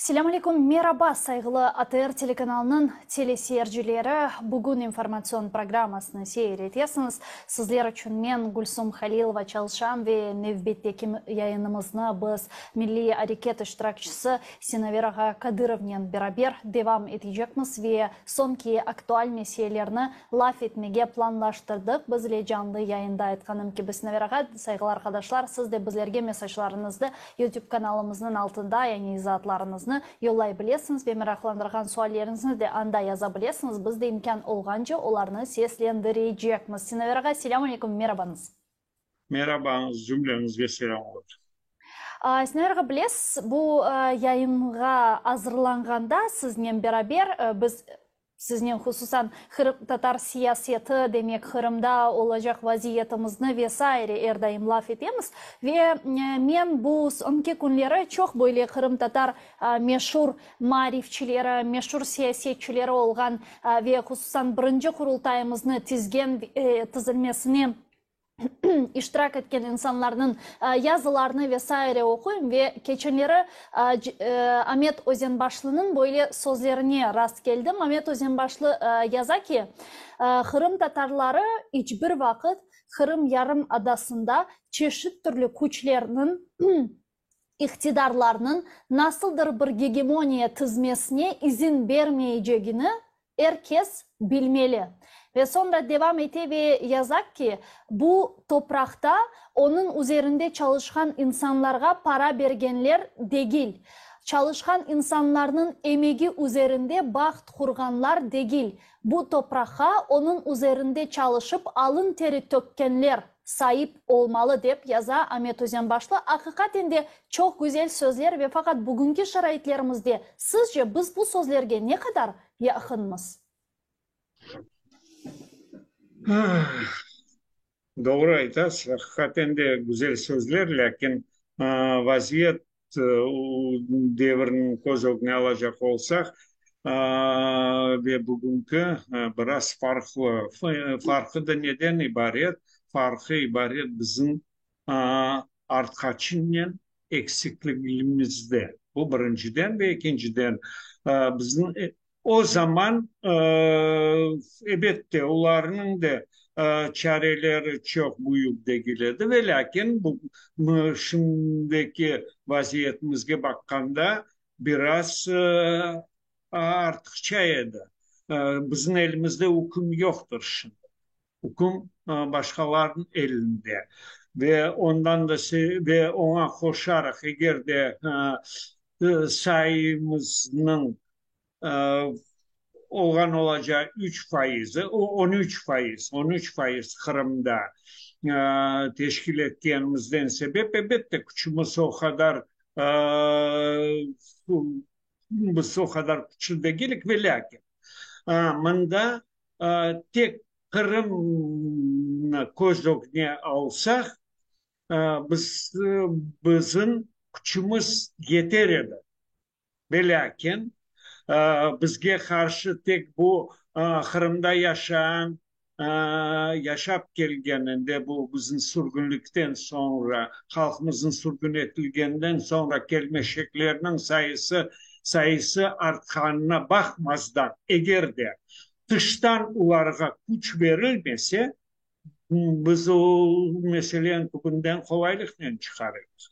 Selâm aleyküm, meraba, sayğılı ATR telekanalınıñ teleseyircileri! Bugün informatsion programmasını seyir etesiñiz. Sizler içün men, Gülsum Halilova, çalışam ve nevbetteki yayınımıznı biz Milliy areket iştirakçisi Sinaver ağa Kadırovnen beraber devam etecekmiz ve soñki aktual meselelerni laf etmege planlaştırdıq. Biz ile canlı yayında aytqanım kibi, Sinaver ağa, sayğılı arqadaşlar, siz de bizlerge mesajlarıñızdı YouTube kanalımıznıñ altında, yani izaatlarıñıznı yollay bilesiñiz ve meraqlandırğan sualleriñizni de anda yaza bilesiñiz, biz de imkân olğance olarnı seslendirecekmiz. Sinaver ağa, selâm aleyküm, merabañız. Merabañız, cümleñizge selâm olsun. Sinaver ağa, bilesiz, bu yayınğa azırlanğanda siznen beraber biz Siznen hususan qırımtatar siyaseti, demek Qırımda olacaq vaziyetimizni ve saire er daim laf etemiz. Ve men bu soñki künleri çoq böyle qırımtatar meşur maarifçileri, meşur siyasetçileri olğan ve hususan birinci Qurultayımıznı tizgen, tizilmesine iştirak etken insanlarnıñ yazılarını ve saire oquyım ve keçenleri Amet Özenbaşlınıñ böyle sözlerine rast keldim. Amet Özenbaşlı yaza ki, Qırım tatarları iç bir vaqıt Qırım yarımadasında çeşit türlü küçlerniñ, iqtidarlarnıñ nasıldır bir gegemoniya tizmesine izin bermeycegini er kes bilmeli. Ve soñra devam ete ve yaza ki, bu topraqta onıñ üzerinde çalışqan insanlarğa para bergenler degil, çalışqan insanlarnıñ emegi üzerinde baht qurğanlar degil, bu topraqqa onıñ üzerinde çalışıp alın teri tökkenler saip olmalı, dep yaza Amet Özenbaşlı. Aqiqaten de çoq güzel sözler ve faqat bugünki şaraitlerimizde sizce biz bu sözlerge ne qadar yaqınmız? Doğru aytasız, aqiqaten de güzel sözler, lâkin vaziyet devirniñ köz ögüne alacaq olsaq, ve bugünki biraz farqlı. Farqı da neden ibaret? Farqı ibaret bizim artqaçınen eksikligimizde. Bu birinciden ve ekinciden, bizim O zaman, ebette, olarnıñ da çareleri çoq büyük degil edi, ve lâkin bu şimdiki vaziyetimizge baqqanda biraz artıqça edi. Bizim elimizde üküm yoqtır şimdi. Üküm başqalarnıñ elinde. Ve ondan da ve oña qoşaraq, eger de sayımıznıñ olğan olacağı üç fayızı, 13 fayız, 13 fayız Qırımda teşkil etkenimizden sebep, elbette, küçümiz o qadar, biz o qadar küçlü degilik, ve lâkin mında tek Qırımnı köz ögüne alsaq, biz, bizim küçümiz yeter edi. Velâkin, bizge qarşı tek bu Qırımda yaşağan, yaşap kelgeninde, bu bizim sürgünlikten soñra, halqımıznıñ sürgün etilgeninden soñra kelmeşeklerniñ sayısı sayısı artqanına baqmazdan, eger de tıştan olarğa küç berilmese, Biz o meseleni tübünden qolaylıqnen çıqarırız.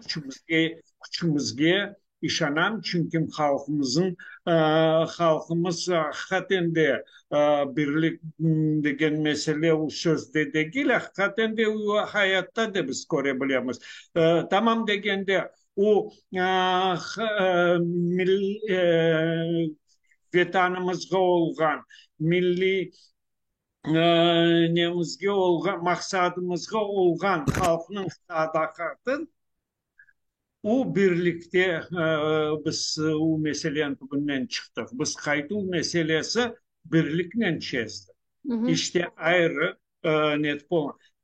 Küçümizge, küçümizge işanam, çünki halqımızın, halqımız aqiqaten de birlik degen mesele o sözde degil, aqiqaten de o hayatta da biz köre bilemiz. Tamam degende, o Vetanımızğa olğan milliy nemizge olğan, maqsadımızğa olğan halqnıñ sadaqatı, o birlikte biz o meseleniñ tübünden çıqtıq. Biz qaytuv meselesi birliknen çezdik. İşte ayrı net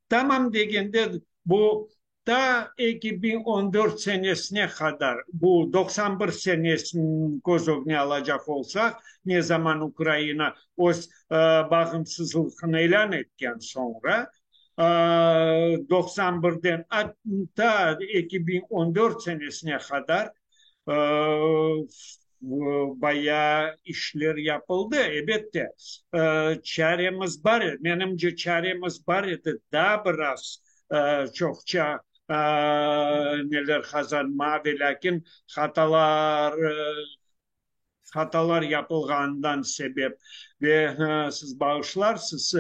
Tamam degende bu Ta 2014 senesine qadar, bu 91 senesini köz ögüne alacaq olsaq, ne zaman Ukraina öz bağımsızlığını ilân etken soñra, 91-den ta 2014 senesine qadar. Bayağı işler yapıldı, ebette. Çaremiz bar edi, menimce, çaremiz bar edi daa biraz çoqça neler qazanmağa, velâkin hatalar hatalar yapılğanından sebep ve siz bağışlarsız,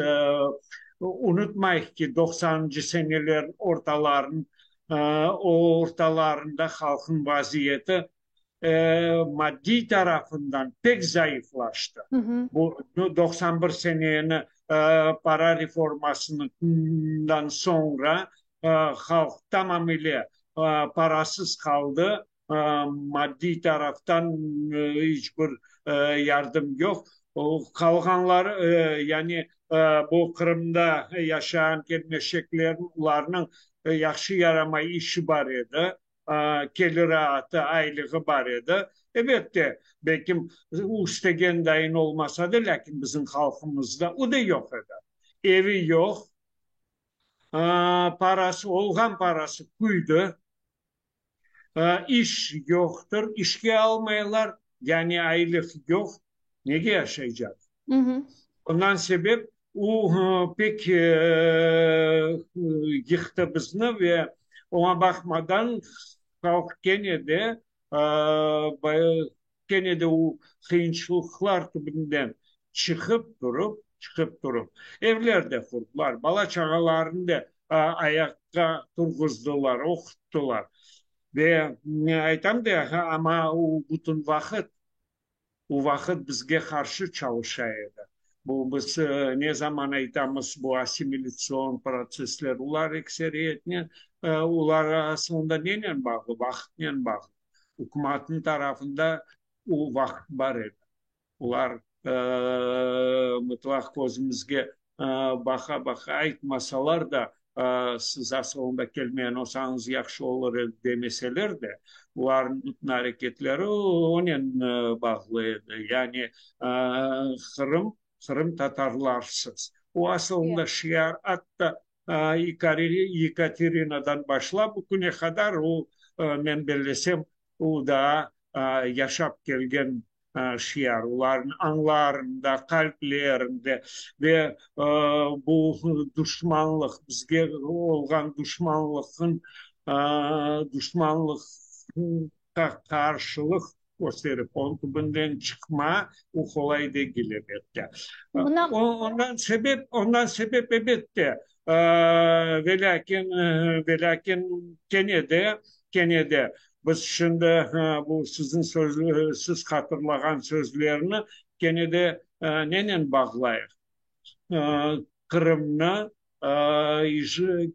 unutmayıq ki, doqsanıncı seneler ortaların ortalarında halqnıñ vaziyeti maddiy tarafından pek zayıflaştı. Bu 91 seneni para reformasından soñra halq tamamile parasız qaldı, maddiy taraftan iç bir yardım yoq. Qalğanları, yani bu Qırımda yaşağan kelmeşeklerniñ, olarnıñ yahşı yaramay işi bar edi, keliraatı, aylığı bar edi. Elbette, belkim, istegen dayın olmasa da, lâkin bizim halqımızda o da yoq edi. Evi yoq, parası, olğan parası küydi, iş yoqtır, işke almaylar, yani aylıq yoq, nege yaşaycaq? Ondan sebep o pek yıqtı bizni ve oña baqmadan halq kene de kene de o qıyınçılıqlar tübünden çıqıp turıp, çıqıp turıp, evler de qurdılar, bala-çağalarını da ayaqqa turğuzdılar, oquttılar. Ve aytam da, amma o bütün vaqıt O vaqıt bizge qarşı çalışa edi. Bu biz ne zaman aytamız bu assimilâtsion protsessler, olar ekseriyetnen, olar asılında nenen bağlı? Vaqıtnen bağlı. Ükümatnıñ tarafında o vaqıt bar edi. Olar mıtlaq közümizge baqa-baqa aytmasalar da, siz asılında kelmeyen olsañız yahşı olur edi demeseler de, olarnıñ bütün areketleri onen bağlı edi. Yani Qırım, qırımtatarlarsız. O asılında şiar, atta Yekaterinadan başlap bu küne qadar o, men bellesem, o daa yaşap kelgen şiar, olarnıñ añlarında, qalplerinde ve bu duşmanlıq, bizge olğan duşmanlıqnıñ, duşmanlıqqa qarşılıq kösterip, onıñ tübünden çıqma, o qolay degil, elbette. Ondan sebep, ondan sebep, elbette, velâkin, velâkin kene de, kene de Biz şimdi bu siziñ söz, siz hatırlağan sözlerni kene de nenen bağlayıq? Qırımnı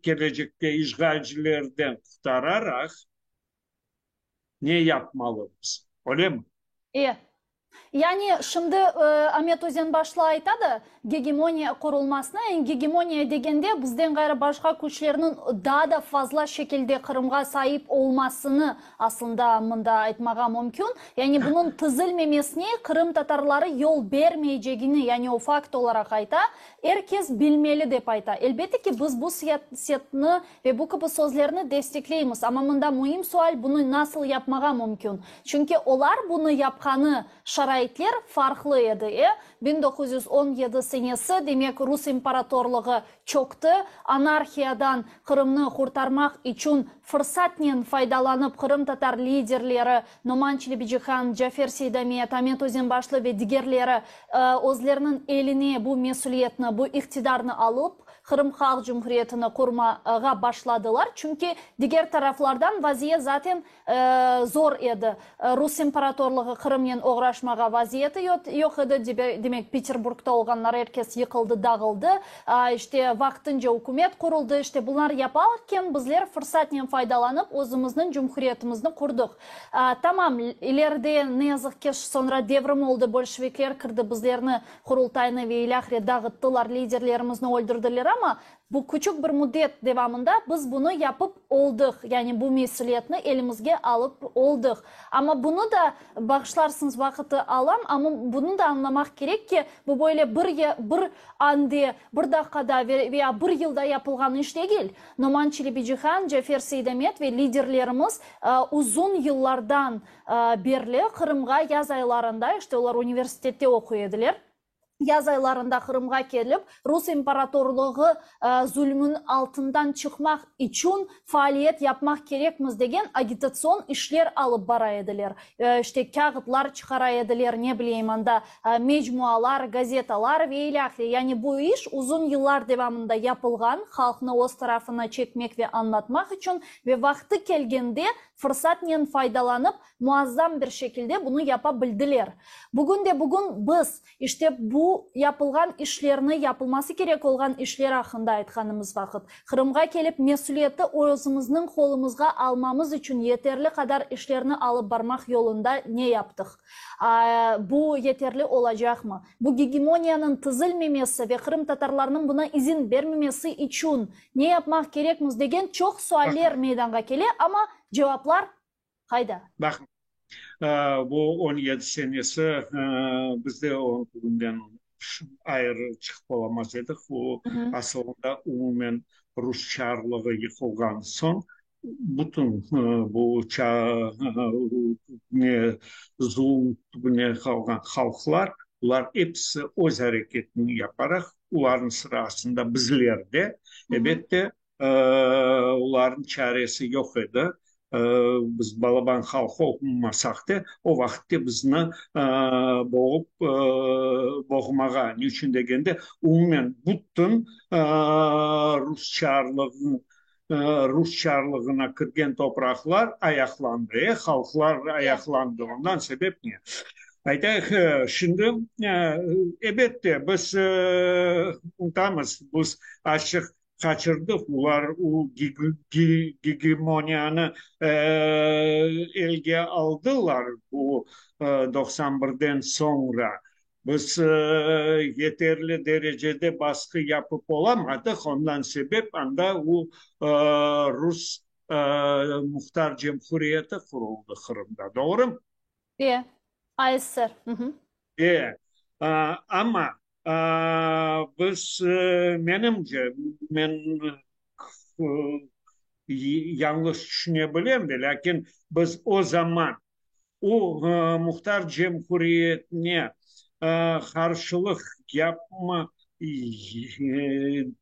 kelecekte işğalcilerden qurtararaq ne yapmalımız? Öylemi? E. Yani, şimdi Amet Özenbaşlı ayta da, gegemoniya qurulmasına, yani gegemoniya degende bizden ğayrı başqa küçlerniñ daa da fazla şekilde Qırımğa saip olmasını aslında mında aytmağa mümkün. Yani bunıñ tizilmemesine qırımtatarları yol bermeycegini, yani o fakt olaraq ayta, er kes bilmeli dep ayta. Elbette ki, biz bu siyasetni Ve bu kibi sözlerni destekleymiz, amma mında müim sual, bunı nasıl yapmağa mümkün? Çünki olar bunı yapqanı şaraitler farqlı edi, e, 1917 senesi, demek, Rus imparatorlığı çökti, anarhiyadan Qırımnı qurtarmaq içün fırsatnen faydalanıp qırımtatar liderleri Noman Çelebicihan, Cafer Seydamet, Amet Özenbaşlı ve digerleri özleriniñ eline bu mesüliyetni, bu iqtidarnı alıp, Qırım Halq Cumhuriyetini qurmağa başladılar, çünki diger taraflardan vaziyet zaten zor edi. Rus imparatorlığı Qırımnen oğraşmağa vaziyeti yoq edi, demek, Peterburgda olğanlar er kes yıqıldı, dağıldı, işte, vaqtınca ükümet quruldı, işte, bunlar yaparken bizler fırsatnen faydalanıp özümizniñ cumhuriyetimizni qurdıq. Tamam, ileride, ne yazıq ki, soñra devrim oldı, bolşevikler kirdi, bizlerni Qurultaynı ve ilâhre dağıttılar, liderlerimizni öldürdiler, amma. Amma bu küçük bir müddet devamında biz bunı yapıp oldıq, yani bu mesülietni elimizge alıp oldıq. Amma bunı da, bağışlarsıñız, vaqıtı alam, amma bunı da añlamaq kerek ki, bu böyle bir bir ande, bir daqqada ve ya bir yılda yapılğan iş degil. Noman Çelebicihan, Cafer Seydamet ve liderlerimiz uzun yıllardan berli Qırımğa yaz aylarında, işte olar universitette oquy ediler, yaz aylarında Qırımğa kelip, Rus imparatorlığı zulmüniñ altından çıqmaq içün faaliyet yapmaq kerekmiz degen agitatsion işler alıp bara ediler. İşte, kâğıtlar çıqara ediler, ne bileyim, anda mecmualar, gazetalar ve ilâhre. Yani bu iş uzun yıllar devamında yapılğan, halqnı öz tarafına çekmek ve añlatmaq içün ve vaqtı kelgende fırsatnen faydalanıp, muazzam bir şekilde bunı yapa bildiler. Bugün de bugün biz, işte, bu yapılğan işlerni, yapılması kerek olğan işler aqqında aytqanımız vaqıt, Qırımğa kelip mesüliyeti özümizniñ qolumızğa almamız içün yeterli qadar işlerni alıp barmaq yolunda ne yaptıq? Bu yeterli olacaqmı? Bu gegemoniyanıñ tizilmemesi ve qırımtatarlarnıñ buna izin bermemesi içün ne yapmaq kerekmiz degen çoq sualler meydanğa kele, amma cevaplar Qayda? Baq, bu 17 senesi biz de onıñ tübünden ayrı çıqıp olamaz edik. O, asılında, umumen rus çarlığı yıqılğan soñ, bütün bu zulum tübüne qalğan halqlar, bular episi öz areketini yaparaq, olarnıñ sırasında bizler de, ebette, Olarnıñ çaresi yoq edi. Biz balaban halq olmasaq da, o vaqıtte bizni boğup, boğmağa, ne içün degende, umumen bütün rus çarlığınıñ, rus çarlığına kirgen topraqlar ayaqlandı, e, halqlar ayaqlandı. Ondan sebep ne? Aytayıq, şimdi, ebette, biz unutamız, biz açıq qaçırdıq, olar o gegemoniyanı elge aldılar bu 91-den soñra. Biz yeterli derecede basqı yapıp olamadıq, ondan sebep anda o Rus Muhtar Cemhuriyeti quruldı Qırımda, doğrumı? E, ASSR. E, amma biz, menimce, men yañlış tüşüne bilem de, lâkin biz o zaman o Muhtar Cemhuriyetine qarşılıq yapma,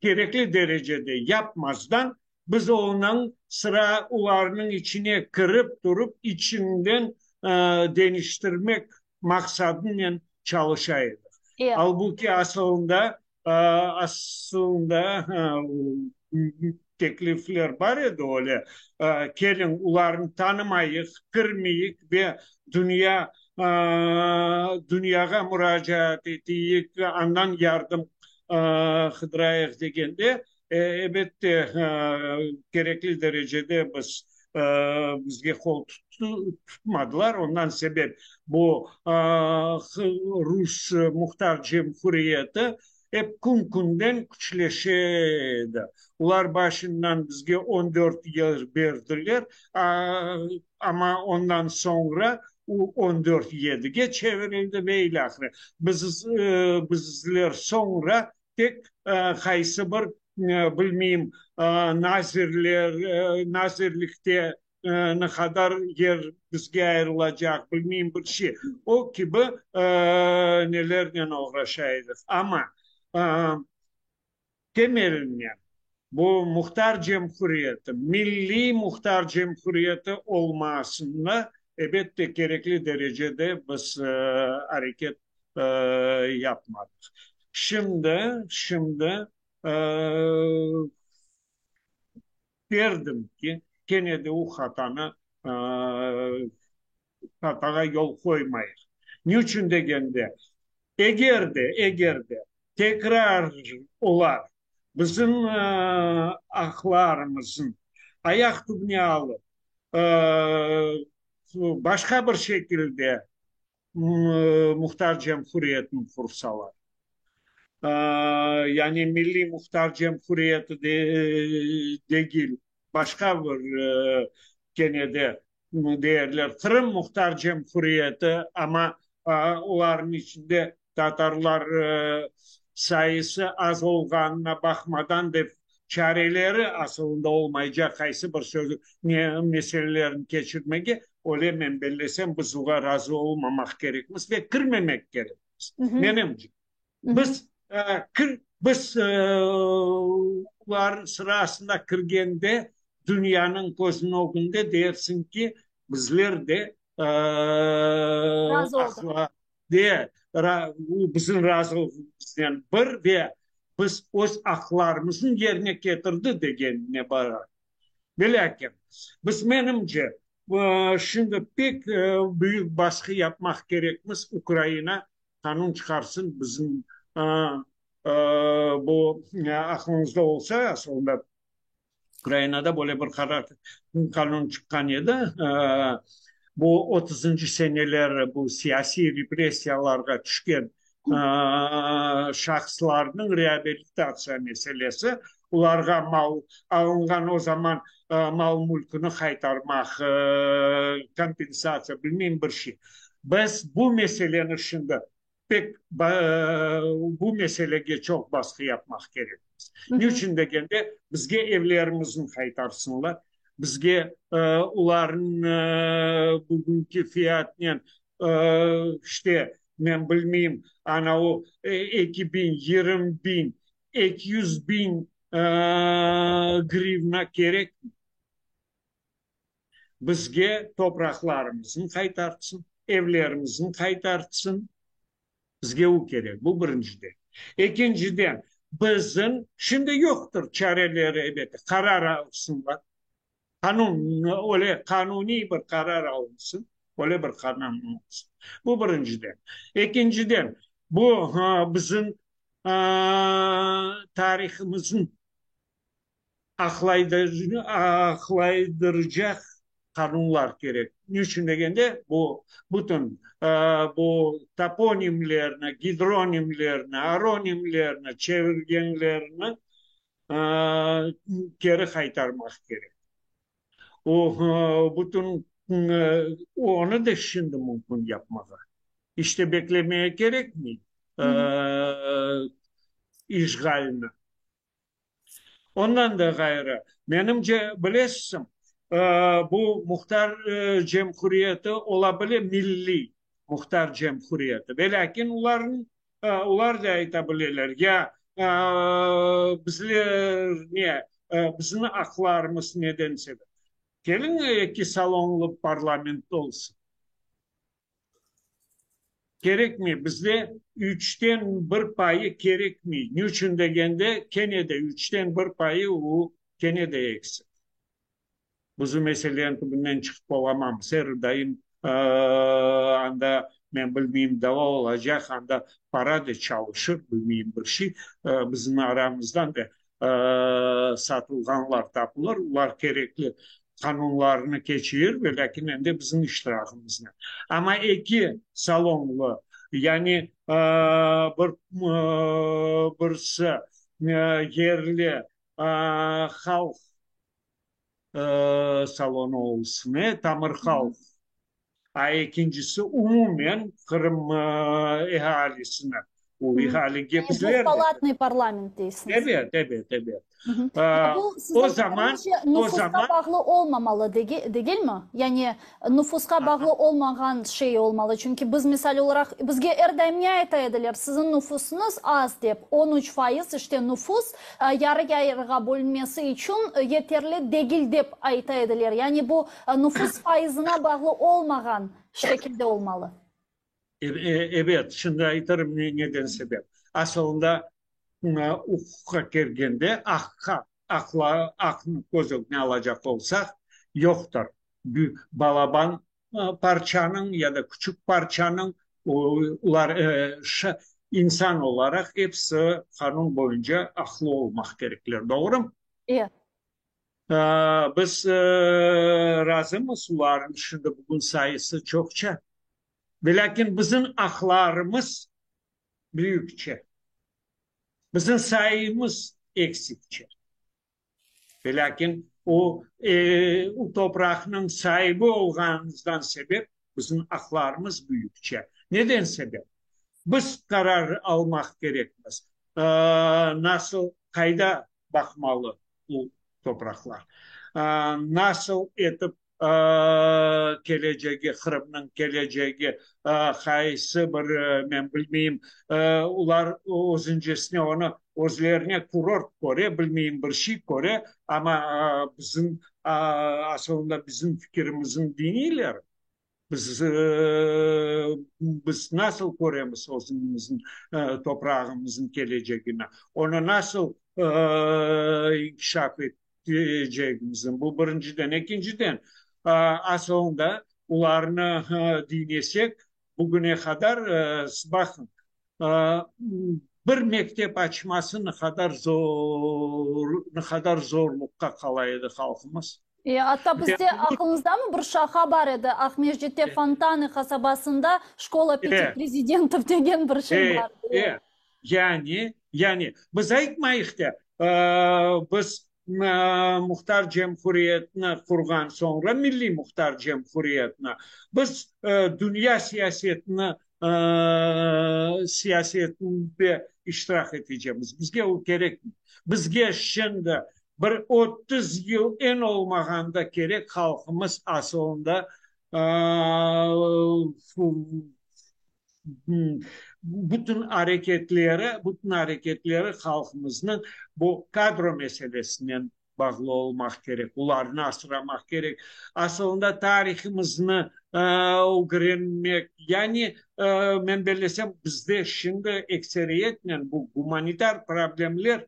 kerekli derecede yapmazdan, Biz onıñ sıra olarnıñ içine kirip turıp, içinden deñiştirmek maqsadınen çalışa edik. Albuki asılında, asılında teklifler bar edi öyle, keliñ, olarnı tanımayıq, kirmeyik ve dünya, dünyağa muracaat eteyik, andan yardım qıdırayıq degende, Ebette, kerekli derecede biz, bizge qol tutmadılar, ondan sebep bu Rus Muhtar Cemhuriyeti ep kün-künden küçleşe edi. Olar başından bizge 14 yer berdiler, amma ondan soñra o 14 yedige çevirildi ve ilâhre. Biz, bizler soñra Tek qaysı bir, bilmeyim, nazirler, nazirlikte ne qadar yer bizge ayırılacaq, bilmeyim, bir şey, o kibi nelernen oğraşa edik. Amma temelinen bu muhtar cemhuriyeti, milliy muhtar cemhuriyeti olmasını, ebette, kerekli derecede biz areket yapmadıq. Şimdi, şimdi derdim ki, kene de o hatanı, hatağa yol qoymayıq. Ne içün degende, eger de, eger de tekrar olar bizim aqlarımızın ayaq tübüne alıp, başqa bir şekilde Muhtar Cemhuriyetini qursalar. Yani Milliy Muhtar Cemhuriyeti degil, başqa bir kene de deyerler Qırım Muhtar Cemhuriyeti, amma olarnıñ içinde tatarlar sayısı az olğanına baqmadan dep çareleri asılında olmaycaq qaysı bir söz meselelerini keçirmege, öyle men bellesem, biz oğa razı olmamaq kerekmiz ve kirmemek kerekmiz, menimce. Biz kir, biz olarnıñ sırasına kirgende, dünyanıñ közüniñ ögünde dersiñ ki, bizler de Razı oldıq. De, bizim razılığımıznen bir ve biz öz aqlarımıznı yerine ketirdi degenine bara. Velâkin, biz, menimce, şimdi pek büyük basqı yapmaq kerekmiz Ukraina qanun çıqarsın, bizim bu aqlıñızda olsa, asılında Ukrainada böyle bir qarar, qanun çıqqan edi, bu otuzıncı seneleri bu siyasiy repressiyalarğa tüşken şahıslarnıñ reabilitatsiya meselesi, olarğa mal, alınğan o zaman mal-mülküni qaytarmaq, kompensatsiya, bilmeyim bir şey. Biz bu meseleni şimdi pek bu meselege çoq basqı yapmaq kerekmiz. Ne içün degende, bizge evlerimizni qaytarsınlar, bizge olarnıñ bugünki fiyatnen, işte, men bilmeyim, ana o 2000, 20 biñ, 200 biñ grivna kerekmi? Bizge topraqlarımıznı qaytartsın, evlerimizni qaytartsın, bizge o kerek, bu birinciden. Ekinciden, bizim, şimdi yoqtır çareleri, ebet, qarar alsınlar, qanun, öyle qanuniy bir qarar alınsın, öyle bir qanun olsun. Bu birinciden. Ekinciden, bu bizim tarihımıznıñ aqlaydıracaq qanunlar kerek. Ne içün degende, bu bütün bu toponimlerni, gidronimlerni, oronimlerni çevirgenlerni keri qaytarmaq kerek. O bütün onı da şimdi mümkün yapmağa. İşte beklemeye kerekmey işğalni. Ondan da ğayrı, menimce, bilesiñ, bu muhtar cemhuriyeti ola bile milliy muhtar cemhuriyeti, velâkin olarnıñ, olar da ayta bileler, ya bizler ne, bizim aqlarımız neden sebep? Keliñ, eki salonlı parlament olsun. Kerekmey, bizde üçten bir payı kerekmey. Niçün degende, kene de üçten bir payı u kene de eksik. Biz u meseleniñ tübünden çıqıp olamamız. Er daim anda, men bilmeyim, dava olacaq, anda para da çalışır, bilmeyim bir şey. Bizim aramızdan da satılğanlar tapılır, olar kerekli qanunlarnı keçirir, velâkin endi bizim iştirağımıznen. Amma eki salonlı, yani bir birisi yerli halq salonı olsun, tamır halq, a ekincisi umumen Qırım ealisini, o ealige bizler de. Dvupalâtnıy parlament deysiñiz. Ebet, ebet, ebet. Bu, siziñ fikriñizce, nufusqa bağlı olmamalı, degilmi? Yani nufusqa bağlı olmağan şey olmalı. Çünki biz, misal olaraq, bizge er daim ne ayta ediler? Siziñ nufusıñız az dep, 13%, işte, nufus yarı-yarığa bölünmesi içün yeterli degil dep ayta ediler. Yani bu nufus fayızına bağlı olmağan şekilde olmalı. Ebet, şimdi aytarım neden sebep. Asılında uquqqa kelgende, aqqa, aqla, aqnı köz ögüne alacaq olsaq, yoqtır. Balaban parçanıñ ya da küçük parçanıñ, olar insan olaraq episi qanun boyunca aqlı olmaq kerekler, doğrumı? E. Biz razımız, olarnıñ şimdi bugün sayısı çoqça. Velâkin bizim aqlarımız büyükçe. Bizim sayımız eksikçe. Velâkin o, o topraqnıñ saibi olğanımızdan sebep bizim aqlarımız büyükçe. Neden sebep? Biz qarar almaq kerekmiz, nasıl, qayda baqmalı bu topraqlar, nasıl etip kelecegi, Qırımnıñ kelecegi, qaysı bir, men bilmeyim, olar özüncesine onı özlerine kurort köre, bilmeyim, bir şey köre, amma bizim, asılında bizim fikirimizni diñleyler. Biz, biz nasıl köremiz özümizniñ toprağımıznıñ kelecegini, onı nasıl inkişaf etecegimizni, bu birinciden. Ekinciden, asılında olarnı diñlesek, bugüne qadar, siz baqıñ, Bir mektep açması ne qadar zor, ne qadar zorluqqa qala edi halqımız. E, atta bizde, aqlıñızdamı, bir şaqa bar edi, Aqmescitte Fontanı qasabasında Şkola pяti prezidentov degen bir şey bar edi. E, yani, yani, biz aytmayıq da, biz Muhtar Cemhuriyetni qurğan soñra, Milliy Muhtar Cemhuriyetni, biz dünya siyasetini siyasetinde iştirak etecemiz. Bizge o kerekmey. Bizge şimdi bir 30 yıl eñ olmağanda kerek, halqımız asılında bütün areketleri, bütün areketleri halqımıznıñ bu kadro meselesinen bağlı olmaq kerek, olarnı asramaq kerek, asılında tarihımıznı ögrenmek, yani, men bellesem, bizde şimdi ekseriyetnen bu gumanitar problemler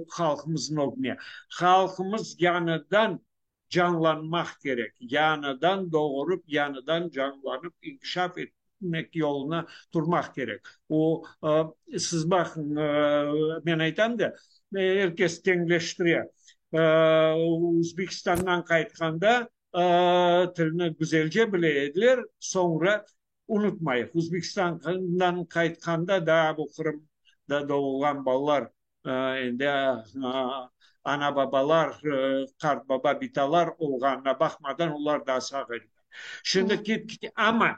halqımıznıñ ögüne, halqımız yañıdan canlanmaq kerek, yañıdan doğurıp, yañıdan canlanıp inkişaf etmek yoluna turmaq kerek. O, siz baqıñ, men aytam da, er kes teñleştire, Özbekistandan qaytqanda tilni güzelce bile ediler, soñra unutmayıq, Özbekistandan qaytqanda daa bu Qırımda doğulğan balalar Endi ana-babalar, qartbaba, bitalar olğanına baqmadan, olar daa sağ ediler. Şimdi ket-kete, amma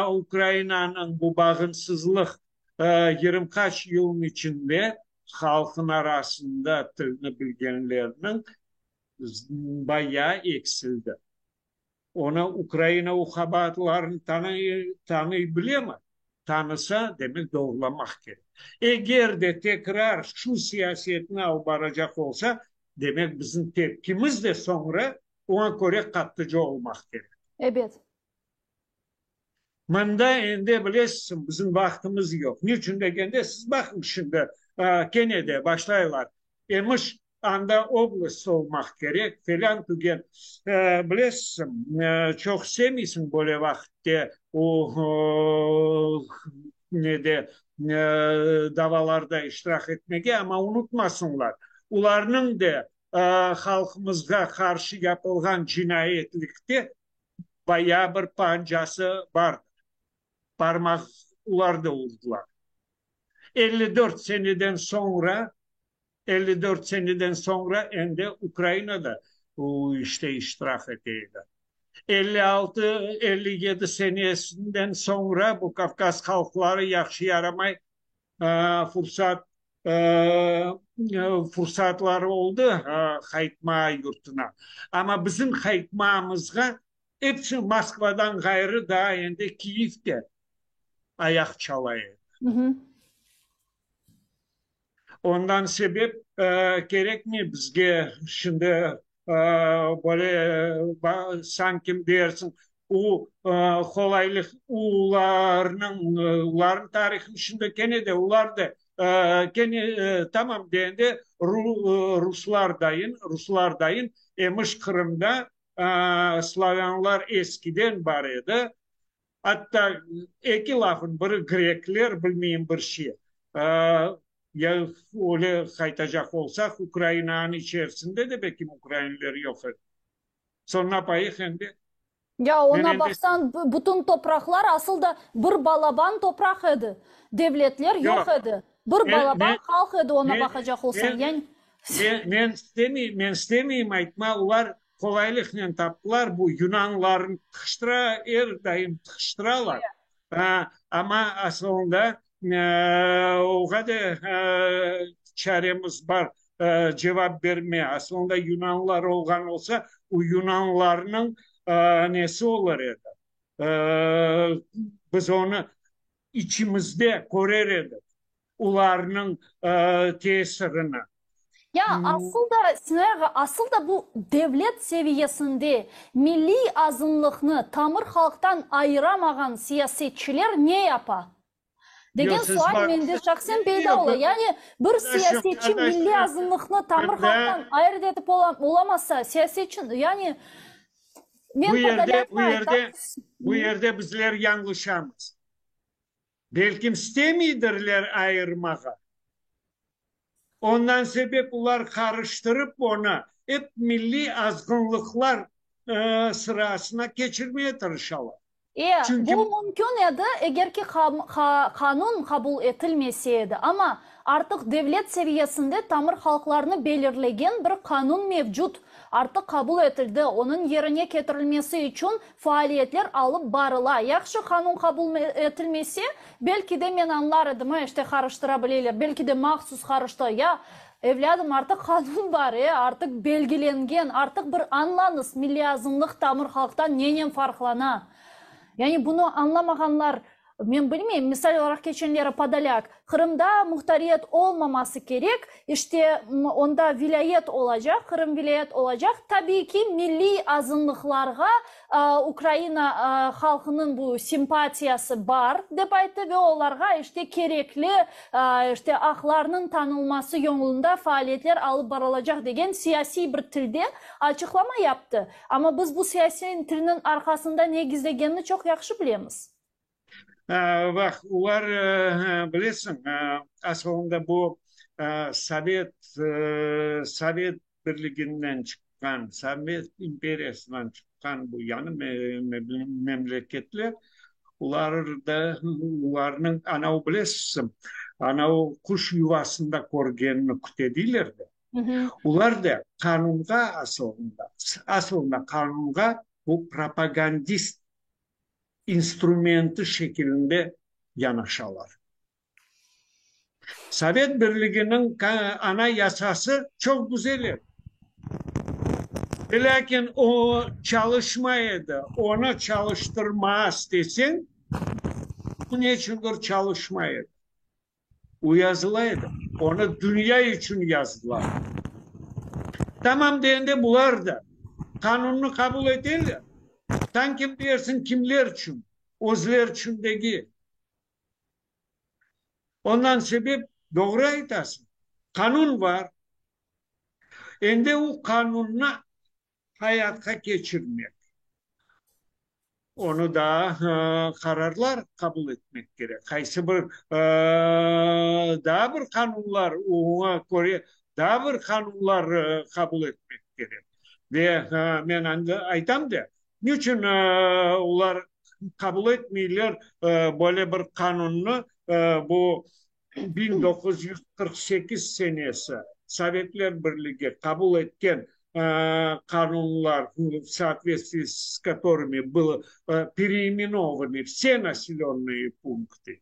Ukrainanıñ bu bağımsızlıq yigirmi qaç yılnıñ içinde halqın arasında tilni bilgenlerniñ bayağı eksildi. Onı Ukraina o qabaatlarını tanıy bilemi? Tanısa, demek doğrulamaq kerek. Eger de tekrar şu siyasetni alıp baracaq olsa, demek bizim tepkimiz de soñra oña köre qattıca olmaq kerek. Ebet. Mında endi bilesiñ, bizim vaqtımız yoq. Niçün degende, siz baqıñ şimdi, kene de başlaylar. Emiş, anda oblast olmaq kerek, felân tügen. Bilesiñ, çoq sevmeysiñ böyle vaqıtte o nede, davalarda iştirak etmege, amma unutmasınlar, olarnıñ de halqımızğa qarşı yapılğan cinayetlikte bayağı bir pancası bardır. Parmaq olar da urdılar. 54 seneden soñra, 54 seneden soñra endi Ukraina da bu işte iştirak ete edi. 56, 57 senesinden soñra bu Kavkaz halqları yahşı yaramay fursat fursatları oldı qaytma yurtuna. Amma bizim qaytmamızğa episi Moskvadan ğayrı daa endi Kiyev de ayaq çala edi. Ondan sebep kerekmi bizge şimdi böyle sanki dersiñ o qolaylıq olarnıñ olarnıñ tarihı şimdi kene de olar da kene tamam degende ruslar dayın ruslar dayın emiş Qırımda slavânlar eskiden bar edi Atta eki lafın biri grekler, bilmeyim bir şey. Ya öyle qaytacaq olsaq, Ukrainanıñ içerisinde de belki ukrainler yoq edi. Soñ napayıq endi? Ya oña baqsañ, bütün topraqlar asıl da bir balaban topraq edi. Devletler yoq edi. Bir balaban halq edi, oña baqacaq olsañ. Yani. Men istemeyim, men istemeyim aytma, olar qolaylıqnen taptılar, bu yunanlarnı tıqıştıra, er daim tıqıştıralar. Amma asılında oğa da çaremiz bar cevap berme. Asılında yunanlar olğan olsa, o yunanlarnıñ nesi olur edi? Biz onı içimizde körer edik, olarnıñ tesirini. Ya, asıl da, Sinay ağa, asıl da bu devlet seviyesinde milliy azınlıqnı tamır halqtan ayıramağan siyasetçiler ne yapa? Degen sual mende şahsen peyda ola. Yani bir siyasetçi milliy azınlıqnı tamır halqtan ayırt etip olamasa, siyasetçi, yani men Podolâknı aytam. Bu yerde bizler yañlışamız. Belkim istemeydirler ayırmağa. Ondan sebep olar qarıştırıp onı ep milliy azğınlıqlar sırasına keçirmeye tırışalar. E, bu mümkün edi, eger ki qanun qabul etilmese edi. Amma artıq devlet seviyesinde tamır halqlarnı belirlegen bir qanun mevcut, artıq qabul etildi, onıñ yerine ketirilmesi içün faaliyetler alıp barıla. Yahşı, qanun qabul etilmese, belki de men añlar edim, e, işte qarıştıra bileler, belki de mahsus qarıştı. Ya, evlâdım, artıq qanun bar, e, artıq belgilengen, artıq bir añlañız, milliy azınlıq tamır halqtan nenen farqlana? Yani bunı añlamağanlar, men bilmeyim, misal olaraq keçenleri Podolâk, Qırımda muhtariyet olmaması kerek, işte, onda vilâyet olacaq, Qırım vilâyet olacaq, tabiiy ki, milliy azınlıqlarğa Ukraina halqınıñ bu simpatiyası bar, dep ayttı ve olarğa, işte, kerekli, işte, aqlarnıñ tanılması yolunda faaliyetler alıp barılacaq degen siyasiy bir tilde açıqlama yaptı. Amma biz bu siyasiy tilniñ arqasında ne gizlegenini çoq yahşı bilemiz. Baq, olar, bilesiñ, asılında bu sovet, Sovet Birliginden çıqqan, Sovet imperiyasından çıqqan bu yañı memleketler, olar da, olarnıñ, anav bilesiz, anav quş yuvasında körgenini küte deyler de. Olar da qanunğa asılında, asılında qanunğa bu propagandist instrumenti şekilinde yanaşalar. Sovet Birliginiñ Anayasası çoq güzel edi. Velâkin o çalışmay edi. Onı çalıştırmağa isteseñ, o neçündir çalışmay edi. O yazıla edi. Onı dünya içün yazdılar. Tamam degende bular da qanunnı qabul eteler. Sanki dersiñ kimler içün? Özleri içün degil. Ondan sebep doğru aytasıñ, qanun bar. Endi o qanunnı hayatqa keçirmek, onı daa qararlar qabul etmek kerek. Qaysı bir daa bir qanunlar, oña köre daa bir qanunlar qabul etmek kerek. Ve men endi aytam da, niçün olar qabul etmeyler böyle bir qanunnı, bu 1948 senesi Sovetler Birligi qabul etken qanunlar, v sootvetstviy s kotorımi bylo pereimenovany vse naselennıye punkty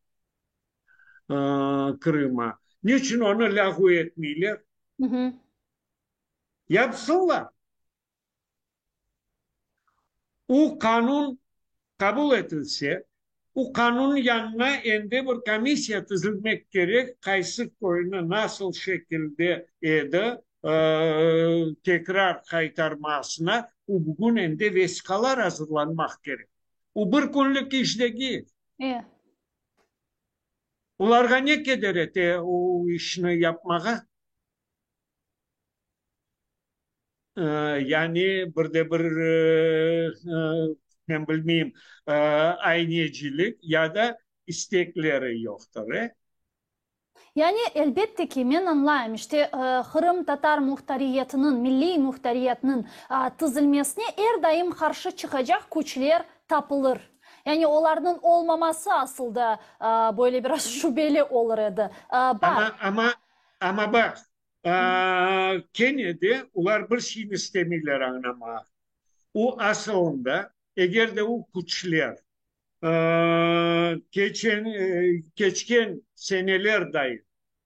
Krıma, niçün onı lâğu etmeyler? Yapsınlar. O qanun qabul etilse, o qanunnıñ yanına endi bir komissiya tizilmek kerek, qaysı köyni nasıl şekilde edi tekrar qaytarmasına, o bugün endi vesiqalar azırlanmaq kerek. O bir künlük iş degil. Olarğa ne keder ete o işni yapmağa? Yani bir de bir, men bilmeyim, aynecilik ya da istekleri yoqtır, e? Yani, elbette ki, men añlayım, işte, qırımtatar muhtariyetiniñ, milliy muhtariyetniñ tizilmesine er daim qarşı çıqacaq küçler tapılır. Yani olarnıñ olmaması asıl da böyle biraz şübeli olur edi. Bar. Amma, amma, amma baq, kene de olar bir şeyni istemeyler añlamağa. O asılında, eger de o küçler keçen, keçken seneler dayın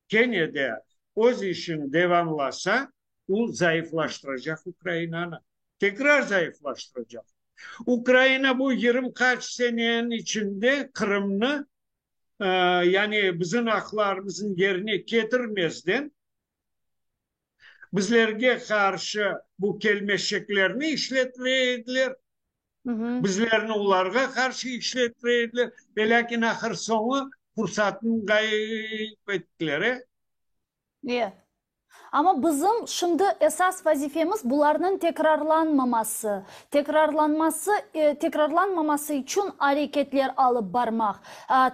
kene de öz işini devamlasa, o zayıflaştıracaq Ukrainanı. Tekrar zayıflaştıracaq. Ukraina bu yirmi qaç seneniñ içinde Qırımnı, yani bizim aqlarımıznı yerine ketirmezden, bizlerge qarşı bu kelmeşeklerni işletire ediler, bizlerni olarğa qarşı işletire ediler, ve lâkin ahır-soñu fursatnı ğayıp ettiler, e. E. Amma bizim şimdi esas vazifemiz bularnıñ tekrarlanmaması, tekrarlanması, tekrarlanmaması içün areketler alıp barmaq.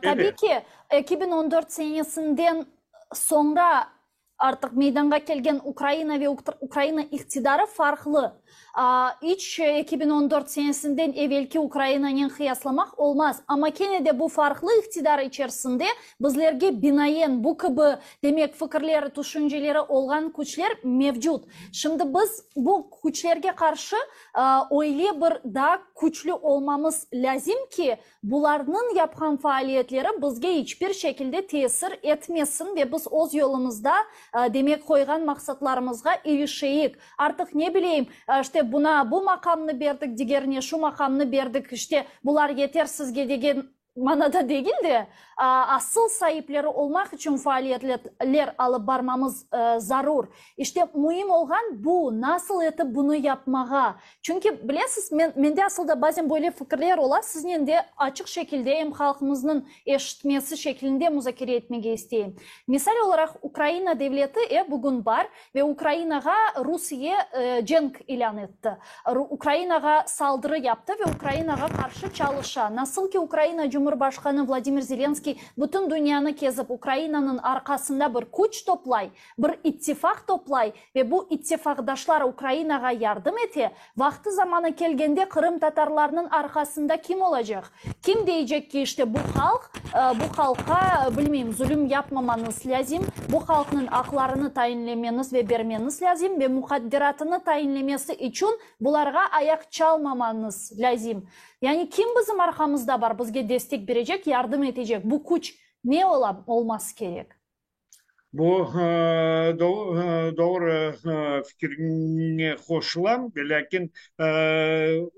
Tabiy ki, 2014 senesinden soñra artıq meydanğa kelgen Ukraina ve Ukraina iqtidarı farqlı. İç 2014 senesinden evelki Ukrainanen qıyaslamaq olmaz. Amma kene de bu farqlı iqtidar içerisinde bizlerge binaen bu kibi, demek, fikirleri, tüşünceleri olğan küçler mevcut. Şimdi biz bu küçlerge qarşı öyle bir daa küçlü olmamız lâzim ki, Bularnıñ yapqan faaliyetleri bizge iç bir şekilde tesir etmesin ve biz öz yolumızda, demek, qoyğan maqsatlarımızğa irişeyik. Artıq, ne bileyim, işte, buna bu maqamnı berdik, digerine şu maqamnı berdik, işte, bular yeter sizge degen manada degil de, asıl saipleri olmaq içün faaliyetler alıp barmamız zarur. İşte, müim olğan bu, nasıl etip bunı yapmağa. Çünki, bilesiz, men, mende asıl da bazen böyle fikirler ola, siznen de açıq şekilde, em halqımıznıñ eşitmesi şeklinde muzakere etmege isteyim. Misal olaraq, Ukraina devleti, e, bugün bar ve Ukrainağa Rusiye cenk ilân etti. Ukrainağa saldırı yaptı ve Ukrainağa qarşı çalışa. Nasıl ki Ukraina Cumhurbaşqanı Vladimir Zelenskiy bütün dünyanı kezip Ukrainanıñ arqasında bir küç toplay, bir ittifaq toplay ve bu ittifaqdaşlar Ukrainağa yardım ete, vaqtı-zamanı kelgende qırımtatarlarnıñ arqasında kim olacaq? Kim deycek ki, işte bu halq, bu halqqa, bilmeyim, zulüm yapmamañız lâzim, bu halqnıñ aqlarını tayinlemeñiz ve bermeñiz lâzim ve muqadderatını tayinlemesi içün bularğa ayaq çalmamañız lâzim. Yani kim bizim arqamızda bar, bizge destek berecek, yardım etecek? Bu küç ne ola, olması kerek? Bu doğru fikiriñe qoşulam, velâkin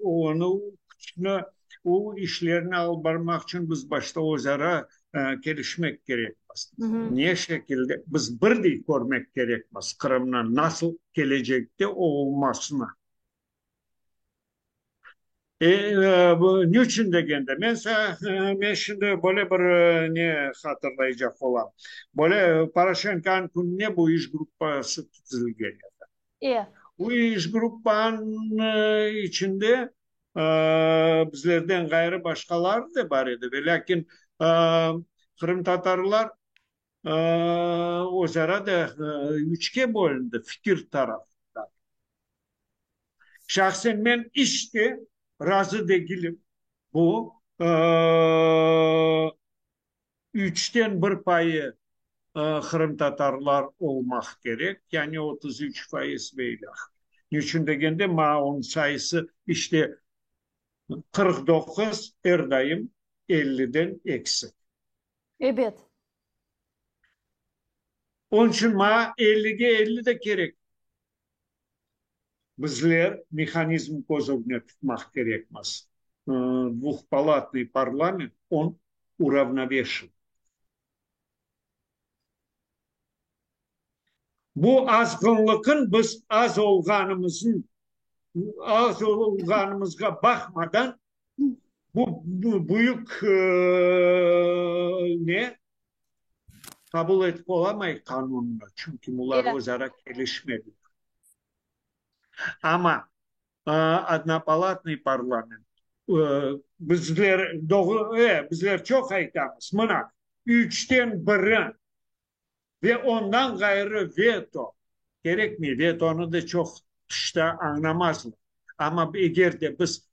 onı küçni, o işlerni alıp barmaq içün biz başta öz ara kelişmek kerekmiz. Ne şekilde biz birdey körmek kerekmiz Qırımnıñ nasıl kelecekte olmasını. Niçün degende, men saña, men şimdi böyle bir ne hatırlaycaq olam. Böyle Poroşenkonıñ kününe bu iş gruppası tizilgen edi. E. Bu iş gruppanıñ içinde bizlerden ğayrı başqaları da bar edi, velâkin qırımtatarlar öz ara da üçke bölündi fikir tarafından. Şahsen men iç de razı degilim bu üçten bir payı qırımtatarlar olmaq kerek, yani 33% ve ilâhre. Niçün degende, maña onıñ sayısı işte 49 er daim elliden eksik. Ebet. Onıñ içün maña ellige elli de kerek. Bizler mehanizm köz ögüne tutmaq kerekmiz. Dvuhpalatnıy parlament, on uravnoveşen. Bu azğınlıqın biz az olğanımızın, az olğanımızğa baqmadan, bu büyük ne qabul etip olamay qanunnı, çünki bular öz ara kelişmediler. Amma odnopalatnıy parlament, bizler doğru, bizler çoq aytamız, mına, üçten biri ve ondan ğayrı veto kerekmey, vetonı da çoq tışta añlamazlar. Amma eger de biz.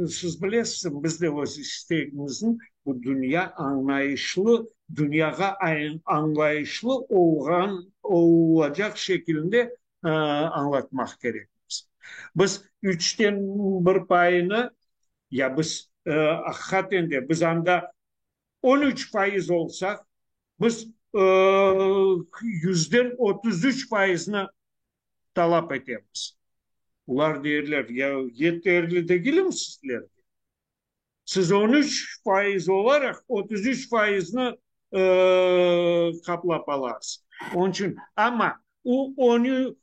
Siz bilesiz, biz de öz istegimizni bu dünya añlayışlı, dünyağa añlayışlı olğan, olacaq şekilde añlatmaq kerekmiz. Biz üçten bir payını, ya biz aqiqaten de biz anda 13% olsaq, biz yüzden 33 fayıznı talap etemiz. Olar deyerler, ya yeterli degilmi sizlerge? Siz 13% olaraq 33 fayıznı qaplap alasız. Onıñ içün, amma o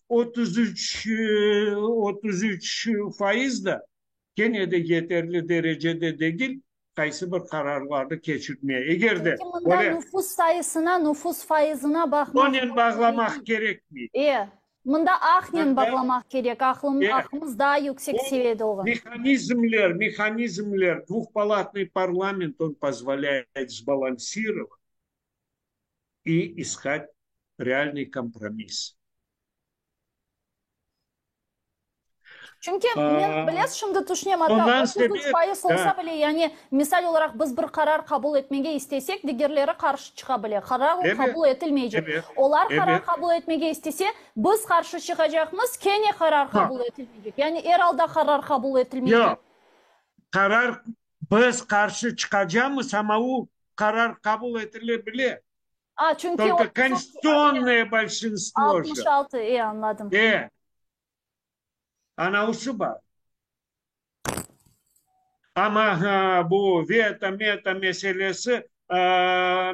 33, 33 fayız da kene de yeterli derecede degil, qaysı bir qararlarnı keçirmeye. Eger de Çünki mında öyle nufus sayısına, nufus fayızına baqmaq onen mümkün bağlamaq degil. kerekmey. E, mında aqnen Mında bağlamaq kerek, aqlım, e, aqımız daa yüksek bu seviyede olğan. mehanizmler, mehanizmler, dvuhpalatnıy parlament, on pozvolâyet sbalansirovat i iskat realnıy kompromiss. Çünki men, bilesiz, şimdi tüşünem, atta Ondan 33 sebep, fayız olsa da. bile, yani, misal olaraq, biz bir qarar qabul etmege istesek, digerleri qarşı çıqa bile, qarar Ebet, qabul etilmeycek. ebet, Olar qarar ebet. qabul etmege istese, biz qarşı çıqacaqmız, kene qarar qabul etilmeycek. Yani, er alda qarar qabul etilmeycek. Yoq, qarar, biz qarşı çıqacamız, amma o qarar qabul etile bile. A, çünki Tolko konstitutsionnoye bolşinstvo je. 66, e, añladım. E. Anausı bar. Amma bu veto, meto meselesi,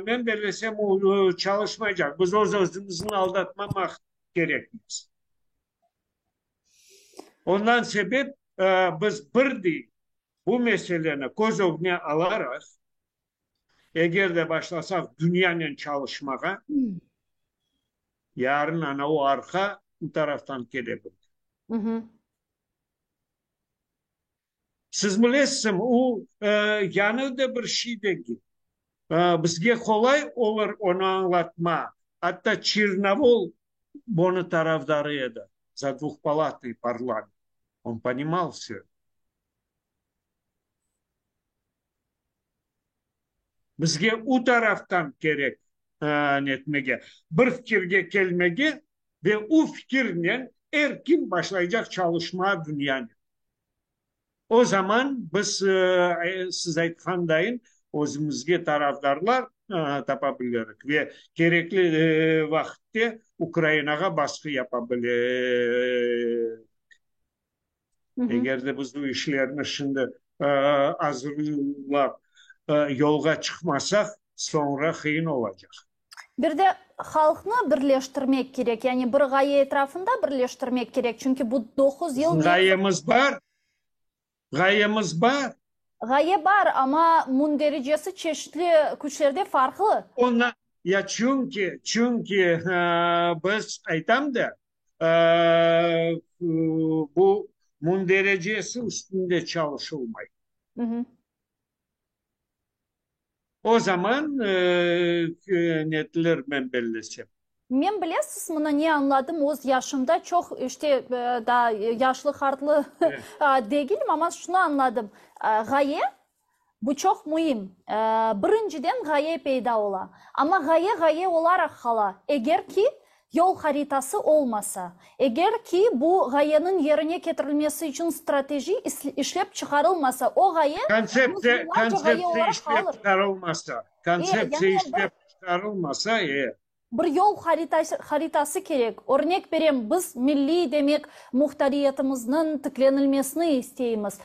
men bellesem, o çalışmaycaq. Biz öz-özümizni aldatmamaq kerekmiz. Ondan sebep biz birdey bu meseleni köz ögüne alaraq, Eger de başlasaq dünyanen çalışmağa, yarın ana o arqa bu taraftan kele bilir. Siz bilesizmi, o yañı da bir şey degil. Bizge qolay olur onı añlatma. Atta Çernovol bunı tarafdarı edi, za dvuhpalatnıy parlament. On ponimal vse. Bizge u taraftan kerek netmege, bir fikirge kelmege ve u fikirnen er kim başlaycaq çalışmağa dünyanen. O zaman biz, siz aytqandayın, özümizge tarafdarlar tapa bilirik ve kerekli vaqıtte Ukrainağa basqı yapa bilirik. Eger de biz bu işlerni şimdi azırlap yolğa çıqmasaq, soñra qıyın olacaq. Bir de halqnı birleştirmek kerek, yani bir ğaye etrafında birleştirmek kerek, çünki bu doquz yıl. Ğayemiz bar, ğayemiz bar. Ğaye bar, amma mündericesi çeşitli küçlerde farqlı. Ondan, ya çünki, çünki biz aytam da, bu münderecesi üstünde çalışılmay. O zaman netilir, men bellesem. Men bilesiz, mına ne añladım, öz yaşımda çoq, işte, daa yaşlı-qartlı degilim, amma şunı añladım, ğaye Bu çoq müim. Birinciden ğaye peyda ola. Amma ğaye ğaye olaraq qala, eger ki, yol haritası olmasa, eger ki, bu ğayeniñ yerine ketirilmesi içün strateji işlep çıqarılmasa, o ğaye yüz yıllarca ğaye Kontseptsiya olaraq işlep qalır. çıqarılmasa, E, kontseptsiya yani bir işlep çıqarılmasa, e. Bir yol haritası kerek. Örnek berem, biz milliy, demek, muhtariyetimizniñ tiklenilmesini isteymiz.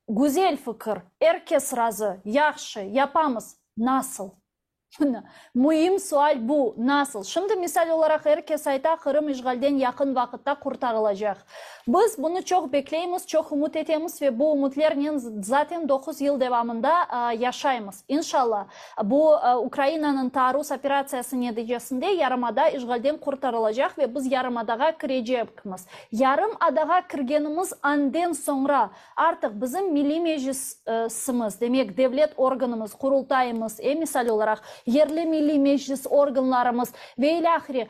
Güzel fikir, er kes razı, yahşı, yapamız. Nasıl? Müim sual bu, nasıl? Şimdi, misal olaraq, er kes ayta, Qırım işğalden yaqın vaqıtta qurtarılacaq. Biz bunı çoq bekleymiz, çoq ümüt etemiz ve bu ümütlernen zaten doquz yıl devamında yaşaymız. İnşalla, bu Ukrainanıñ taarruz operatsiyası neticesinde yarımada işğalden qurtarılacaq ve biz yarımadağa kirecekmiz. Yarımadağa kirgenimiz anden soñra artıq bizim Milliy Meclisimiz, demek, devlet organımız, Qurultayımız, e, misal olaraq, Yerli milliy meclis organlarımız ve ilâhre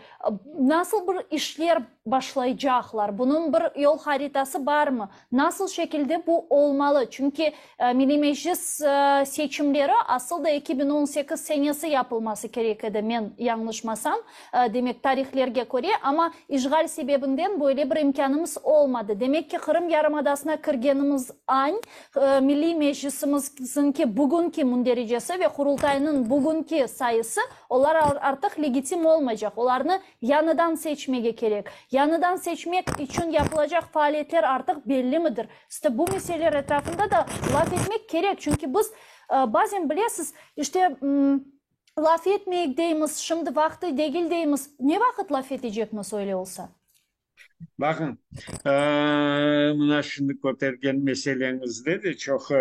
nasıl bir işler başlaycaqlar? Bunıñ bir yol haritası barmı? Nasıl şekilde bu olmalı? Çünki Milliy Meclis seçimleri asıl da 2018 senesi yapılması kerek edi, men yañlışmasam, demek, tarihlerge köre, amma işğal sebebinden böyle bir imkânımız olmadı. Demek ki, Qırım yarımadasına kirgenimiz añ Milliy Meclisimizniñki bugünki mündericesi ve Qurultaynıñ bugünki sayısı, olar artıq legitim olmaycaq, olarnı Yañıdan seçmege kerek. Yañıdan seçmek içün yapılacaq faaliyetler artıq bellimidir? İşte bu meseleler etrafında da laf etmek kerek, çünki biz bazen bilesiz, işte, laf etmeyik deymiz, şimdi vaqtı degil deymiz. Ne vaqıt laf etecekmiz öyle olsa? Baqıñ, mına şimdi kötergen meseleñizde de çoq,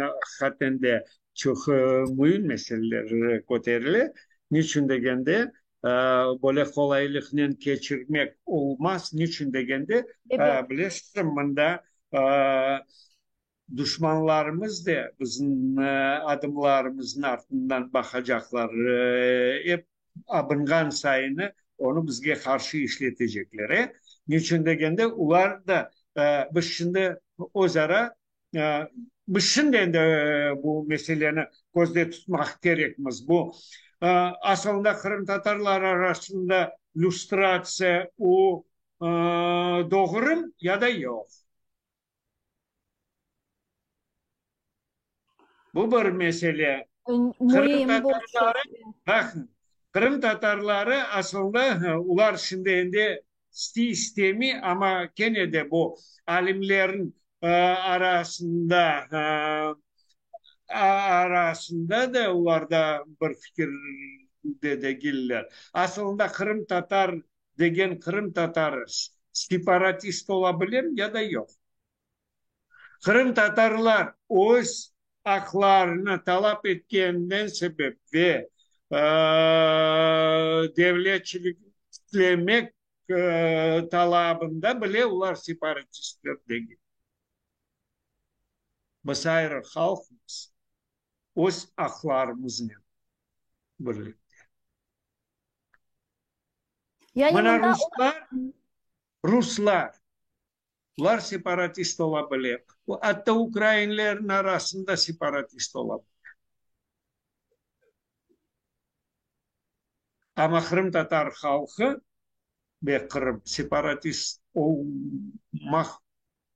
aqiqaten de çoq müim meseleler köterile. Niçün degende, böyle qolaylıqnen keçirmek olmaz. Niçün degende, bilesiz, mında duşmanlarımız da bizim adımlarımıznıñ artından baqacaqlar, ep abınğan sayını onı bizge qarşı işletecekler. E? Niçün degende, olar da, biz şimdi öz ara, biz şimdi endi bu meseleni közde tutmaq kerekmiz. Bu, asılında qırımtatarlar arasında lüstratsiya o doğrumı ya da yoq? Bu bir mesele. Qırımtatarları, baqıñ, qırımtatarları asılında, olar şimdi endi istey-istemey, amma kene de bu alimlerniñ arasında, arasında da olar da bir fikirde degiller. Asılında qırımtatar degen qırımtatarı separatist ola bilem ya da yoq? Qırımtatarlar öz aqlarını talap etkeninden sebep ve devletçilik tiklemek talabında bile olar separatistler degil. Biz ayrı halqmız, öz aqlarımıznen birlikte. Mına ruslar, ruslar, olar separatist ola bile, atta ukrainlerniñ arasında separatist ola bile. Amma qırımtatar halqı ve Qırım separatist olmaq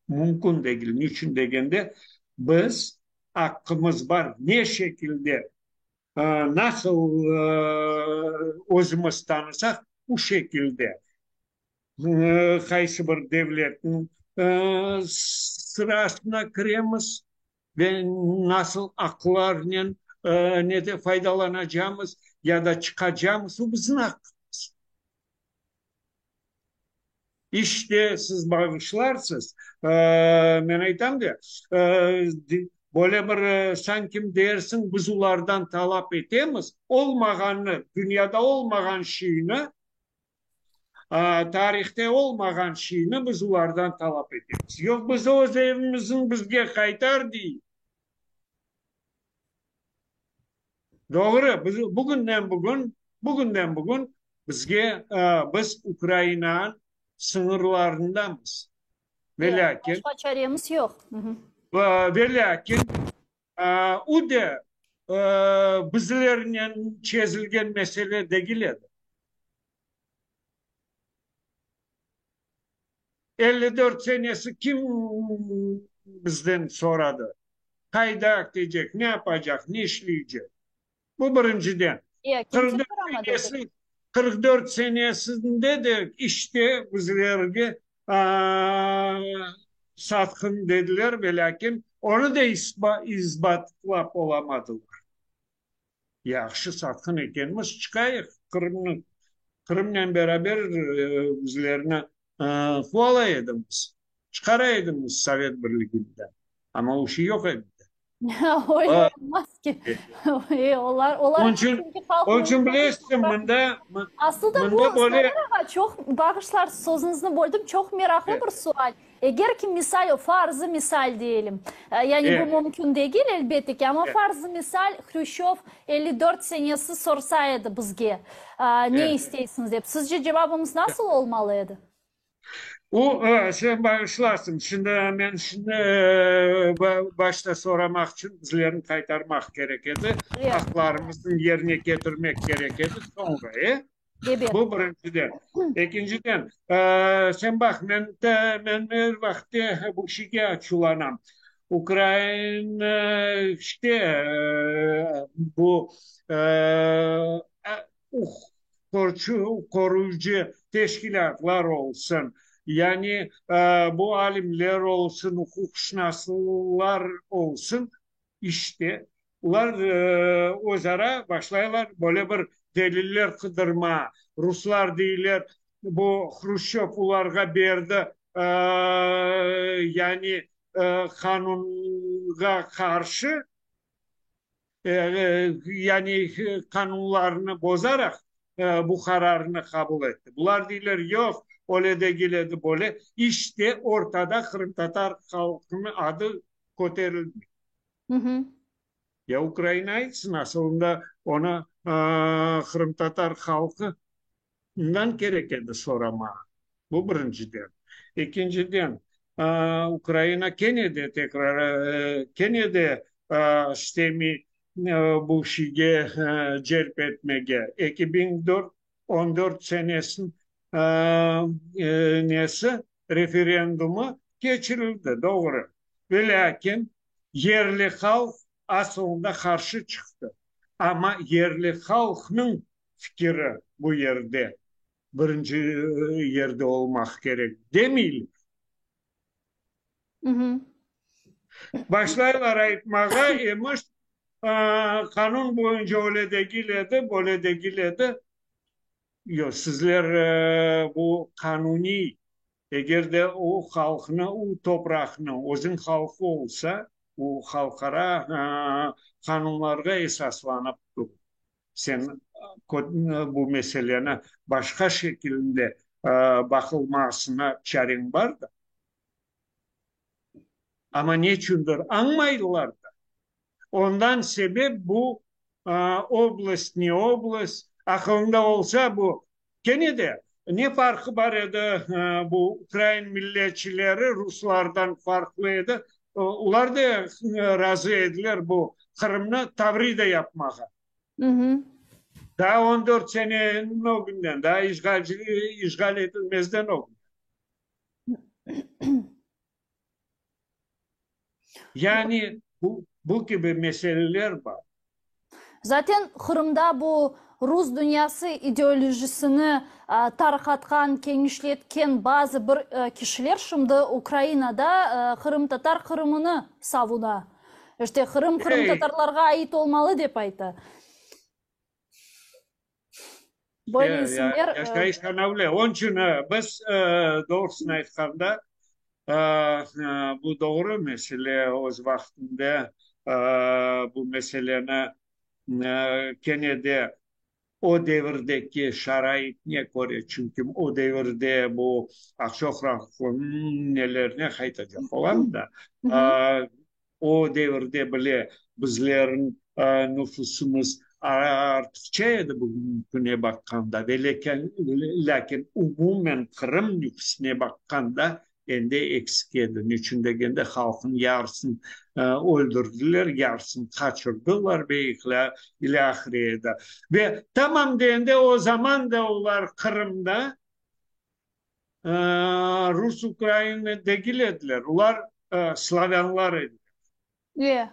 mümkün degil. Niçün degende, biz aqqımız bar ne şekilde Nasıl özümiz tanısaq, bu şekilde qaysı bir devletniñ sırasına kiremiz ve nasıl aqlarnen nede faydalanacamız ya da çıqacamız, bu bizim aqqımız. İşte, siz bağışlarsız, men aytam de, böyle bir sankim dersiñ, biz olardan talap etemiz, olmağannı, dünyada olmağan şeyni, tarihte olmağan şeyni biz olardan talap etemiz. Yoq, biz öz evimizni bizge qaytar deyik. Doğru, biz bugünden bugün, bugünden bugün bizge, biz Ukrainanıñ sıñırlarındamız. Ve lâkin. Başqa çaremiz yoq. Ve lâkin, o da bizlernen çezilgen mesele degil edi. 54 senesi kim bizden soradı? Qayda ketecek, ne yapacaq, ne işleycek? Bu birinciden. 44 senesinde de işte bizlerge satqın dediler, velâkin onı da isbatlap olamadılar. Yahşı satqın ekenmiz, çıqayıq Qırımnı, Qırımnen beraber bizlerni quvalay edimiz, çıqara edimiz Sovet Birliginden. Amma o şey yoq edi. Öyle olmaz ki. Olar, olar Onıñ içün, onıñ içün bilesiñ, mında, Aslında bu, mında böyle Server ağa, çoq, bağışlar, sözüñizni böldim, çoq meraqlı bir sual. Eger ki misal, farzı misal deyelim, yani bu mümkün degil, elbette ki, amma farzı misal, Hrüşçöv 54 senesi sorsa edi bizge, ne isteysiñiz dep, sizce cevabımız nasıl olmalı edi? O, sen bağışlarsıñ, şimdi men şimdi başta soramaq içün bizlerni qaytarmaq kerek edi, aqlarımıznı yerine ketirmek kerek edi, soñra, e? Bu birinciden. Ekinciden, sen baq, men men er vaqıtte bu şeyge açuvlanam. Ukrain işte bu uquq qoruyıcı teşkilâtlar olsun, yani bu alimler olsun, uquqşınaslar olsun, işte, olar özara başlaylar böyle bir deliller qıdırma. Ruslar deyler, bu Hruşçöv olarğa berdi, yani qanunğa qarşı, yani qanunlarnı bozaraq bu qararnı qabul etti. Bular deyler, yoq, öyle degil edi, böyle. İşte, ortada qırımtatar halqınıñ adı köterilmey. Ya Ukraina aytsın, asılında onı qırımtatar halqı Bundan kerek edi soramağa. Bu birinciden. Ekinciden, Ukraina kene de tekrar, kene de istemiy bu şeyge celp etmege. 2014 senesiniñ nesi, referendumı keçirildi, doğru. Velâkin yerli halq asılında qarşı çıqtı. Amma yerli halqnıñ fikiri bu yerde birinci yerde olmaq kerek demeyler. Başlaylar aytmağa, emiş, qanun boyunca öyle degil edi, böyle degil edi. Yoq, sizler bu qanuniy, eger de o halqnı, o topraqnı özüñ halqı olsa, o halqara qanunlarğa esaslanıp Sen bu meseleni başqa şekilinde baqılmasına çareñ bar da. Amma neçündir añmaydılar da. Ondan sebep bu oblast, ne oblast, aqılında olsa bu kene de ne farqı bar edi bu ukrain milletçileri ruslardan farqlı edi. Olar da razı ediler bu Qırımnı Tavrida yapmağa. Daa on dört seneniñ ögünden, daa işğalci işğal etilmezden ögünden. Yani bu, bu kibi meseleler bar. Zaten Qırımda bu rus dünyası ideolojisini tarqatqan, kenişletken bazı bir kişiler şimdi Ukrainada qırımtatar Qırımını savuna. İşte Qırım qırımtatarlarğa ait olmalı dep ayta. Böyle isimler. Yaşayış anavle. Onıñ içün biz doğrusını aytqanda, bu doğru mesele, öz vaqtında bu meseleni kene de o devirdeki şaraitine köre, çünki o devirde bu Aqçoqraqnıñ nelerine qaytacaq olam da, O devirde bile bizlerniñ nüfusımız artıqça edi bugünki küne baqqanda, ve lâkin umumen Qırım nüfusine baqqanda endi eksik edi. Niçün degende, halqnıñ yarısını öldürdiler, yarısını qaçırdılar ve ilâhre edi. Ve tamam degende o zaman da olar Qırımda Rus, ukrain degil ediler, olar slavânlar ediler. E.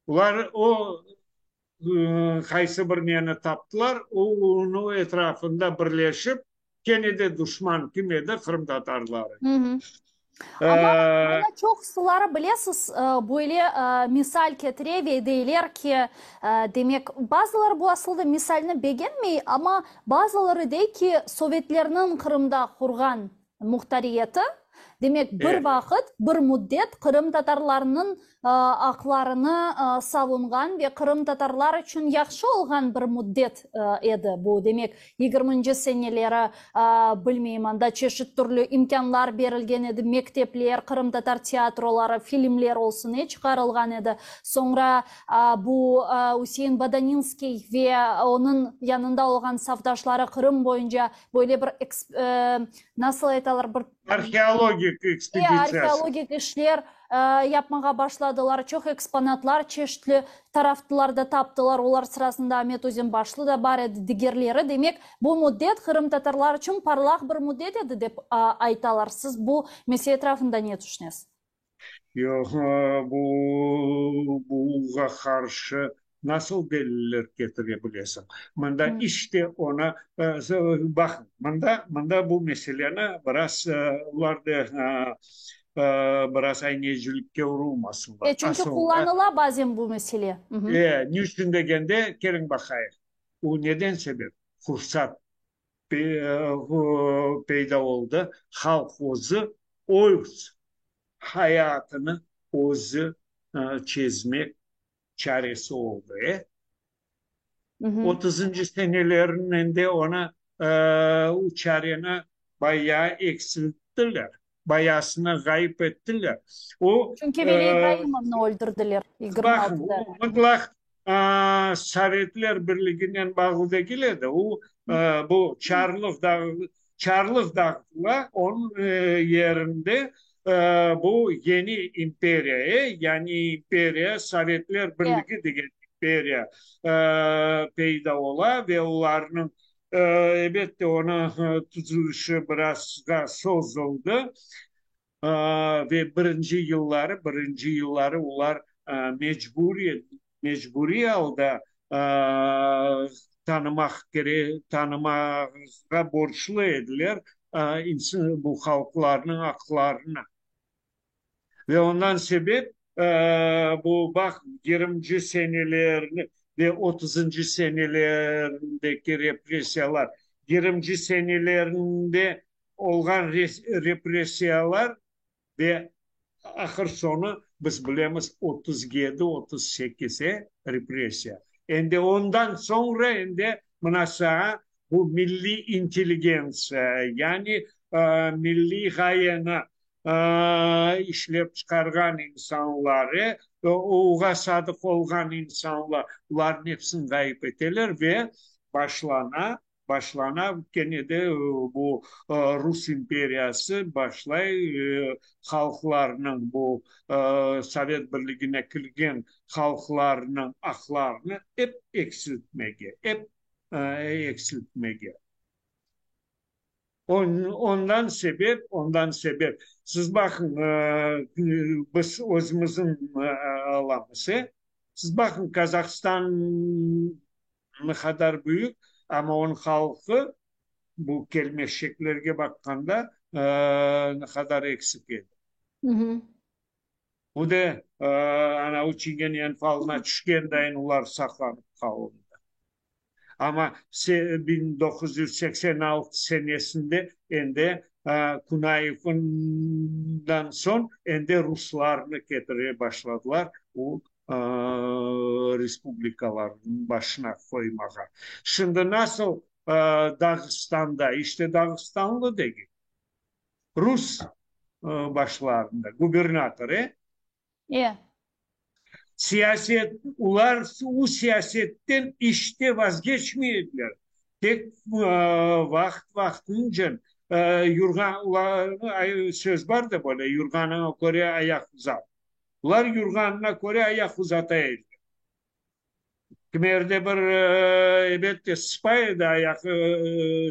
Olar o qaysı bir neni taptılar, onıñ etrafında birleşip, kene de duşman kim edi? Qırımtatarlar edi. Amma mına çoqusıları, bilesiz, böyle misal ketire ve deyler ki, demek, bazıları bu asılda misalni begenmey, amma bazıları dey ki, sovetlerniñ Qırımda qurğan muhtariyeti. Demek, bir vaqıt, bir müddet qırımtatarlarnıñ aqlarını savunğan ve qırımtatarlar içün yahşı olğan bir müddet edi bu. Demek, yigirminci seneleri, bilmeyim, anda çeşit türlü imkânlar berilgen edi, mektepler, qırımtatar teatroları, filmler olsun, e, çıqarılğan edi. Soñra bu Üsein Bodaninskiy ve onıñ yanında olğan safdaşları Qırım boyunca böyle bir, nasıl aytalar, bir Arheologik ekspeditsiyası. E, arheologik işler yapmağa başladılar. Çoq eksponatlar çeşitli taraftılarda taptılar. Olar sırasında Amet Özenbaşlı da bar edi, digerleri. Demek, bu müddet qırımtatarlar içün parlaq bir müddet edi, dep aytalar. Siz bu mesele etrafında ne tüşünesiz? Yoq, bu, buğa qarşı nasıl deliller ketire bilesiñ? Mında iç de onı, baqıñ, mında, mında bu meseleni biraz olar da biraz aynecilikke urulmasınlar. E, çünki qullanıla bazen bu mesele. E, ne içün degende, keliñ baqayıq, o neden sebep fursat peyda oldı, halq özü öz hayatını özü çezmek çaresi oldı, e. Otuzıncı senelerinde onı, o çareni bayağı eksilttiler, bayasını ğayıp ettiler. O, Çünki Veli İbraimovnı öldürdiler yigirmi altıda. Baqıñ, o mıtlaq Sovetler Birliginen bağlı degil edi, o, bu çarlıq çarlıq dağıtıla, onıñ yerinde bu yeni imperiya, yani imperiya, Sovetler Birligi degen imperiya peyda ola ve olarnıñ, elbette, onıñ tüzülişi birazğa sozuldı. Ve birinci yılları, birinci yılları olar mecburiy, mecburiy alda tanımaq kere, tanımağa borclu ediler bu halqlarnıñ aqlarını. Ve ondan sebep bu, baq, yigirminci senelerni ve otuzıncı senelerindeki repressiyalar, yigirminci senelerinde Olğan repressiyalar ve ahır soñu, biz bilemiz, 37, 38, e, repressiya. Endi ondan soñra endi mına saña bu milliy intelligentsiya, yani milliy ğayeni işlep çıqarğan insanlar, e, oğa sadıq olğan insanlar, bularnıñ hepsini ğayıp eteler ve başlana Başlana, kene de bu Rus imperiyası başlay halqlarnıñ, bu Sovet Birligine kirgen halqlarnıñ aqlarını ep eksiltmege, ep eksiltmege. Ondan sebep, ondan sebep, siz baqıñ, biz özümizniñ alamız, e, siz baqıñ, Kazahstan Ne qadar büyük, amma onıñ halqı bu kelmeşeklerge baqqanda ne qadar eksik edi. Bu da ana o çingene enfalına tüşken dayın olar saqlanıp qalındı. Amma 1986 senesinde endi Kunayevından soñ endi ruslarnı ketire başladılar, o respublikalarnıñ başına qoymağa. Şimdi nasıl Dağıstanda, işte dağıstanlı degil, rus başlarında gubernator, e? E. Siyaset, olar o siyasetten iç te vazgeçmey ediler. Tek vaqıt-vaqtınca yurğan, söz bar da böyle, yurğanıña köre ayaq uzat. Bular yurğanına köre ayaq uzata ediler. Kimerde bir, elbette, sıpa edi, ayaqı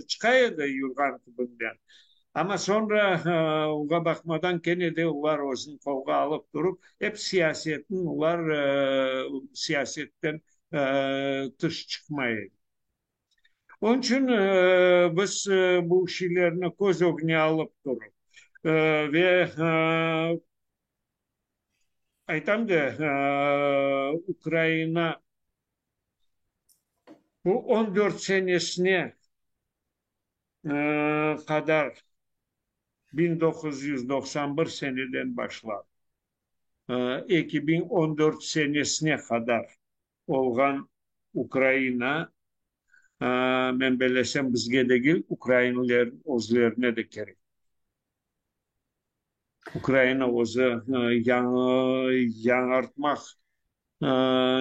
çıqa edi yurğan tübünden. Amma soñra, oña baqmadan, kene de olar özüni qolğa alıp turıp, ep siyasetniñ, olar siyasetten tış çıqmay edi. Onıñ içün biz bu şeylerni köz ögüne alıp turıp ve Aytam da, Ukraina bu on dört senesine qadar. 1991 seneden başlap 2014 senesine qadar olğan Ukraina, men bellesem, bizge degil, ukrainlerniñ özlerine de kerek. Ukraina özü yañı yañartmaq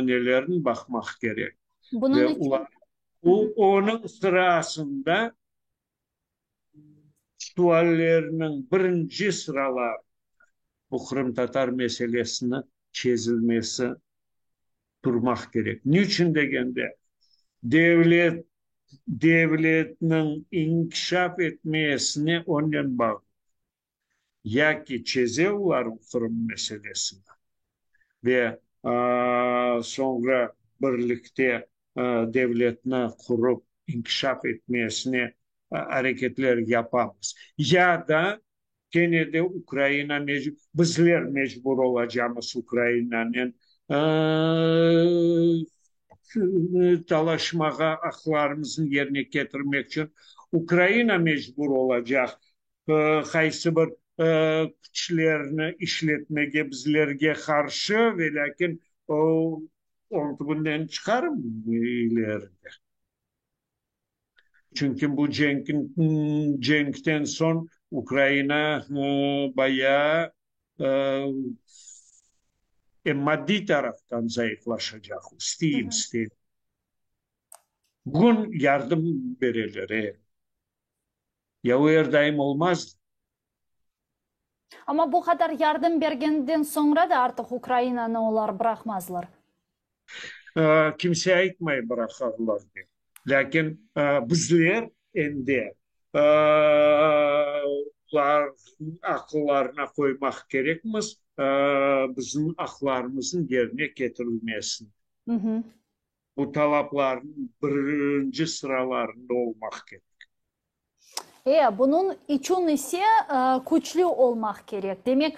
nelerini baqmaq kerek. Bunıñ Ve içün onıñ sırasında Suallerniñ birinci sıralarında bu qırımtatar meselesini çezilmesi turmaq kerek. Niçün degende, devlet devletniñ inkişaf etmesine onen bağlı. Yaki çeze olar Qırım meselesini ve soñra birlikte devletni qurıp inkişaf etmesine areketler yapamız, ya da kene de Ukraina bizler mecbur olacamız Ukrainanen talaşmağa, aqlarımıznı yerine ketirmek içün Ukraina mecbur olacaq qaysı bir küçlerni işletmege bizlerge qarşı, velâkin o, onı tübünden çıqarım ileride. Çünki bu cenkin cenkten soñ Ukraina bayağı em maddiy taraftan zayıflaşacaq, isteyim, isteyim. Bugün yardım bereler, e. Ya o er daim olmaz. Amma bu qadar yardım bergenden soñra da artıq Ukrainanı olar bıraqmazlar. Kimse aytmay bıraqarlar dep. Lâkin bizler endi olarnıñ aqıllarına qoymaq kerekmiz, bizim aqlarımıznıñ yerine ketirilmesini. Bu talaplarnıñ birinci sıralarında olmaq kerek. E, bunıñ içün ise küçlü olmaq kerek. Demek,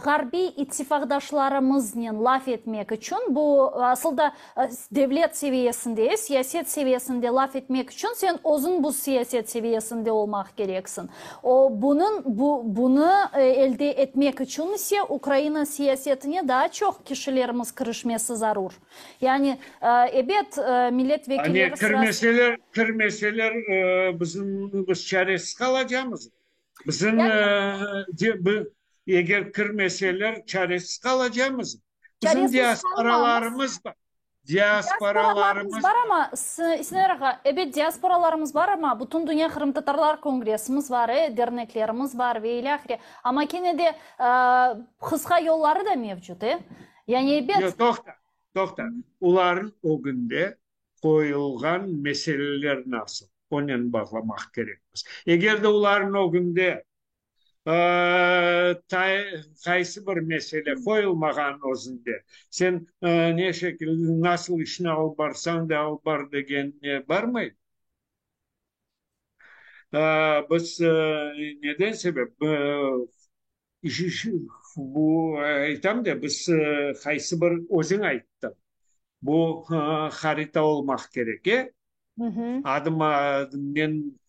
ğarbiy ittifaqdaşlarımıznen laf etmek içün, bu asıl da devlet seviyesinde, siyaset seviyesinde laf etmek içün sen özüñ bu siyaset seviyesinde olmaq kereksiñ. O, bunıñ, bu, bunı elde etmek içün ise Ukraina siyasetine daa çoq kişilerimiz kirişmesi zarur. Yani, ebet, millet vekilleri sırasında. Kirmeseler, kirmeseler, bizim, biz çaresiz qalacamız. Bizim, eger kirmeseler, çaresiz qalacamız. Bizim diasporalarımız bar. Diasporalarımız bar amma, İsmail ağa, ebet, diasporalarımız bar amma, Bütün dünya qırımtatarlar kongressimiz bar, e, derneklerimiz bar ve ilâhre. Amma kene de, qısqa yolları da mevcut, e. Yani ebet. Yoq, toqta, toqta. Olarnıñ ögünde qoyulğan meseleler nasıl? Onen bağlamaq kerekmiz. Eger de olarnıñ ögünde qaysı bir mesele qoyulmağan özünde, sen ne şekilde, nasıl işni alıp barsañ da alıp bar degenine barmay. Biz neden sebep Bu aytam da, biz qaysı bir, özüñ ayttıñ, bu harita olmaq kerek, e? Adım-adımnen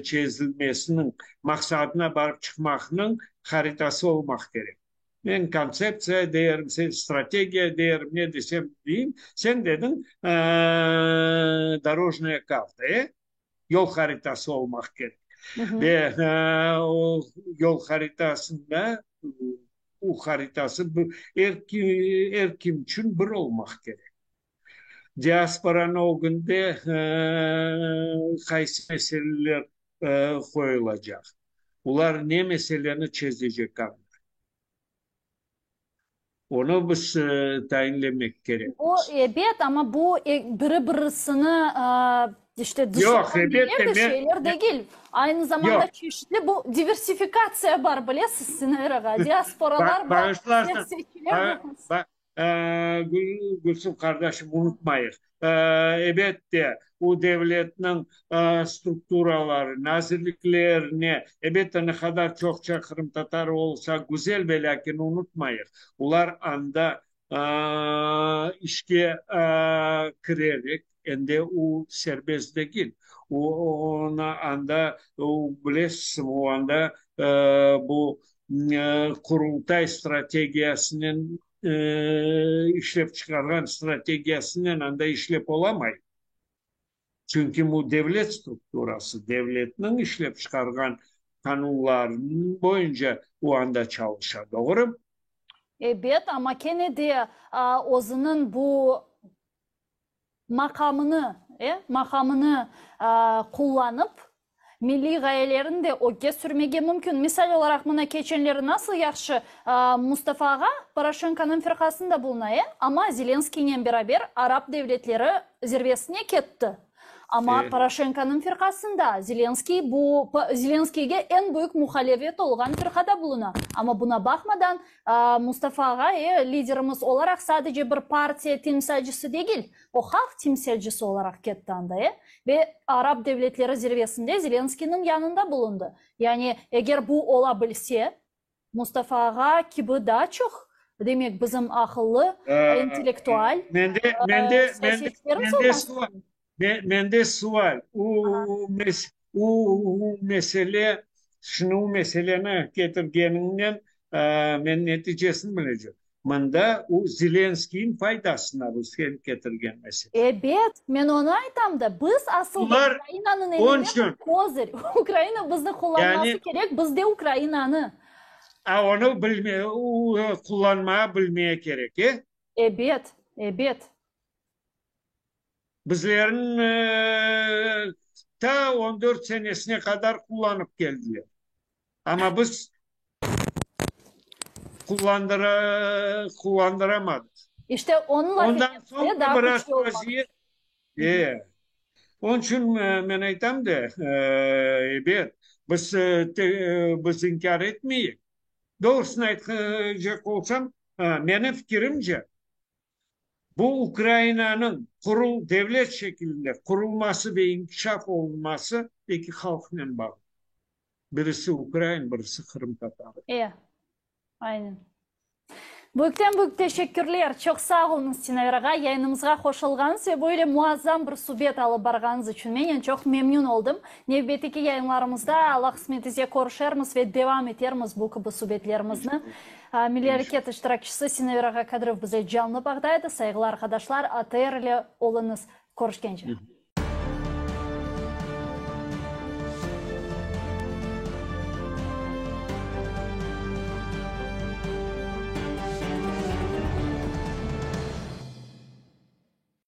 çezilmesiniñ, maqsadına barıp çıqmaqnıñ haritası olmaq kerek. Men kontseptsiya derim, sen strategiya derim, ne desem deyim, sen dediñ, dorojnaya karta, e? Yol haritası olmaq kerek. Ve o yol haritasında, o haritası er er kim içün bir olmaq kerek. Diasporanıñ ögünde qaysı meseleler qoyulacaq? Olar ne meseleni çezecek anda? Onı biz tayinlemek kerekmiz. O, ebet, amma bu biri-birisini, işte, dışlağan neler de şeyler degil. Aynı zamanda çeşitli bu diversifikatsiya bar, bilesiz, Sinaver ağa, diasporalar bar, siyasetçiler bar. Gülsüm qardaşım, unutmayıq, ebet de, o devletniñ strukturaları, nazirliklerine, ebette, ne qadar çoqça qırımtatar olsa, güzel, velâkin unutmayıq, olar anda işke kirerek. Endi o serbest degil. O, onı anda, o, bilesiz, o anda bu Qurultay strategiyasınen işlep çıqarğan strategiyasınen anda işlep olamay. Çünki bu devlet strukturası, devletniñ işlep çıqarğan qanunlarınıñ boyunca o anda çalışa, doğru? Ebet, amma kene de özüniñ bu maqamını, e, maqamını qullanıp, milliy ğayelerini de ögge sürmege mümkün. Misal olaraq, mına keçenleri nasıl yahşı Mustafa ağa Poroşenkonıñ firqasında buluna, e, amma Zelenskiynen beraber arap devletleri zirvesine ketti. Amma Poroşenkonıñ firqasında Zelenskiy bu Zelenskiyge eñ büyük muhalefet olğan firqada buluna. Amma buna baqmadan, Mustafa ağa, e, liderimiz olaraq sadece bir partiya temsilcisi degil, o halq temsilcisi olaraq ketti anda, e, ve arap devletleri zirvesinde Zelenskiyniñ yanında bulundı. Yani, eger bu ola bilse, Mustafa ağa kibi daa çoq, demek, bizim aqıllı, intellektual siyasetçilerimiz olması mümkün. Mende sual, o mesele, şimdi o meseleni ketirgeniñnen men neticesini bilecem. Mında o Zelenskiyniñ faydasına bu sen ketirgen mesele. Ebet, men onı aytam da, biz asılda Ukrainanıñ elinde bir kozır. Ukraina bizni qullanması kerek, biz de Ukrainanı. A onı bilme, qullanmağa bilmeye kerek, e? Ebet, ebet. Bizlerni ta on dört senesine qadar qullanıp keldiler. Amma biz qullandıra, qullandıramadıq. İşte onı laf Ondan etmemiz soñ daa biraz küçlü olmaq. vaziyet, e, onıñ içün men aytam da, ebet, biz, biz inkâr etmeyik. Doğrusını aytacaq olsam, menim fikirimce, Bu Ukrainanıñ qurul devlet şekilinde qurulması ve inkişaf olunması eki halqnen bağlı. Birisi ukrain, birisi qırımtatarı. E, aynen. Büyükten-büyük teşekkürler! Çoq sağ oluñız, Sinaver ağa, yayınımızğa qoşulğanıñız ve böyle muazzam bir subet alıp barğanıñız içün. Menen çoq memnün oldım. Nevbetteki yayınlarımızda, Alla qısmet ise, körüşermiz ve devam etermiz bu kibi subetlerimizni. Milliy areket iştirakçisi Sinaver ağa Kadırov bize canlı bağda edi. Sayğılı arqadaşlar, ATR ile oluñız. Körüşkence.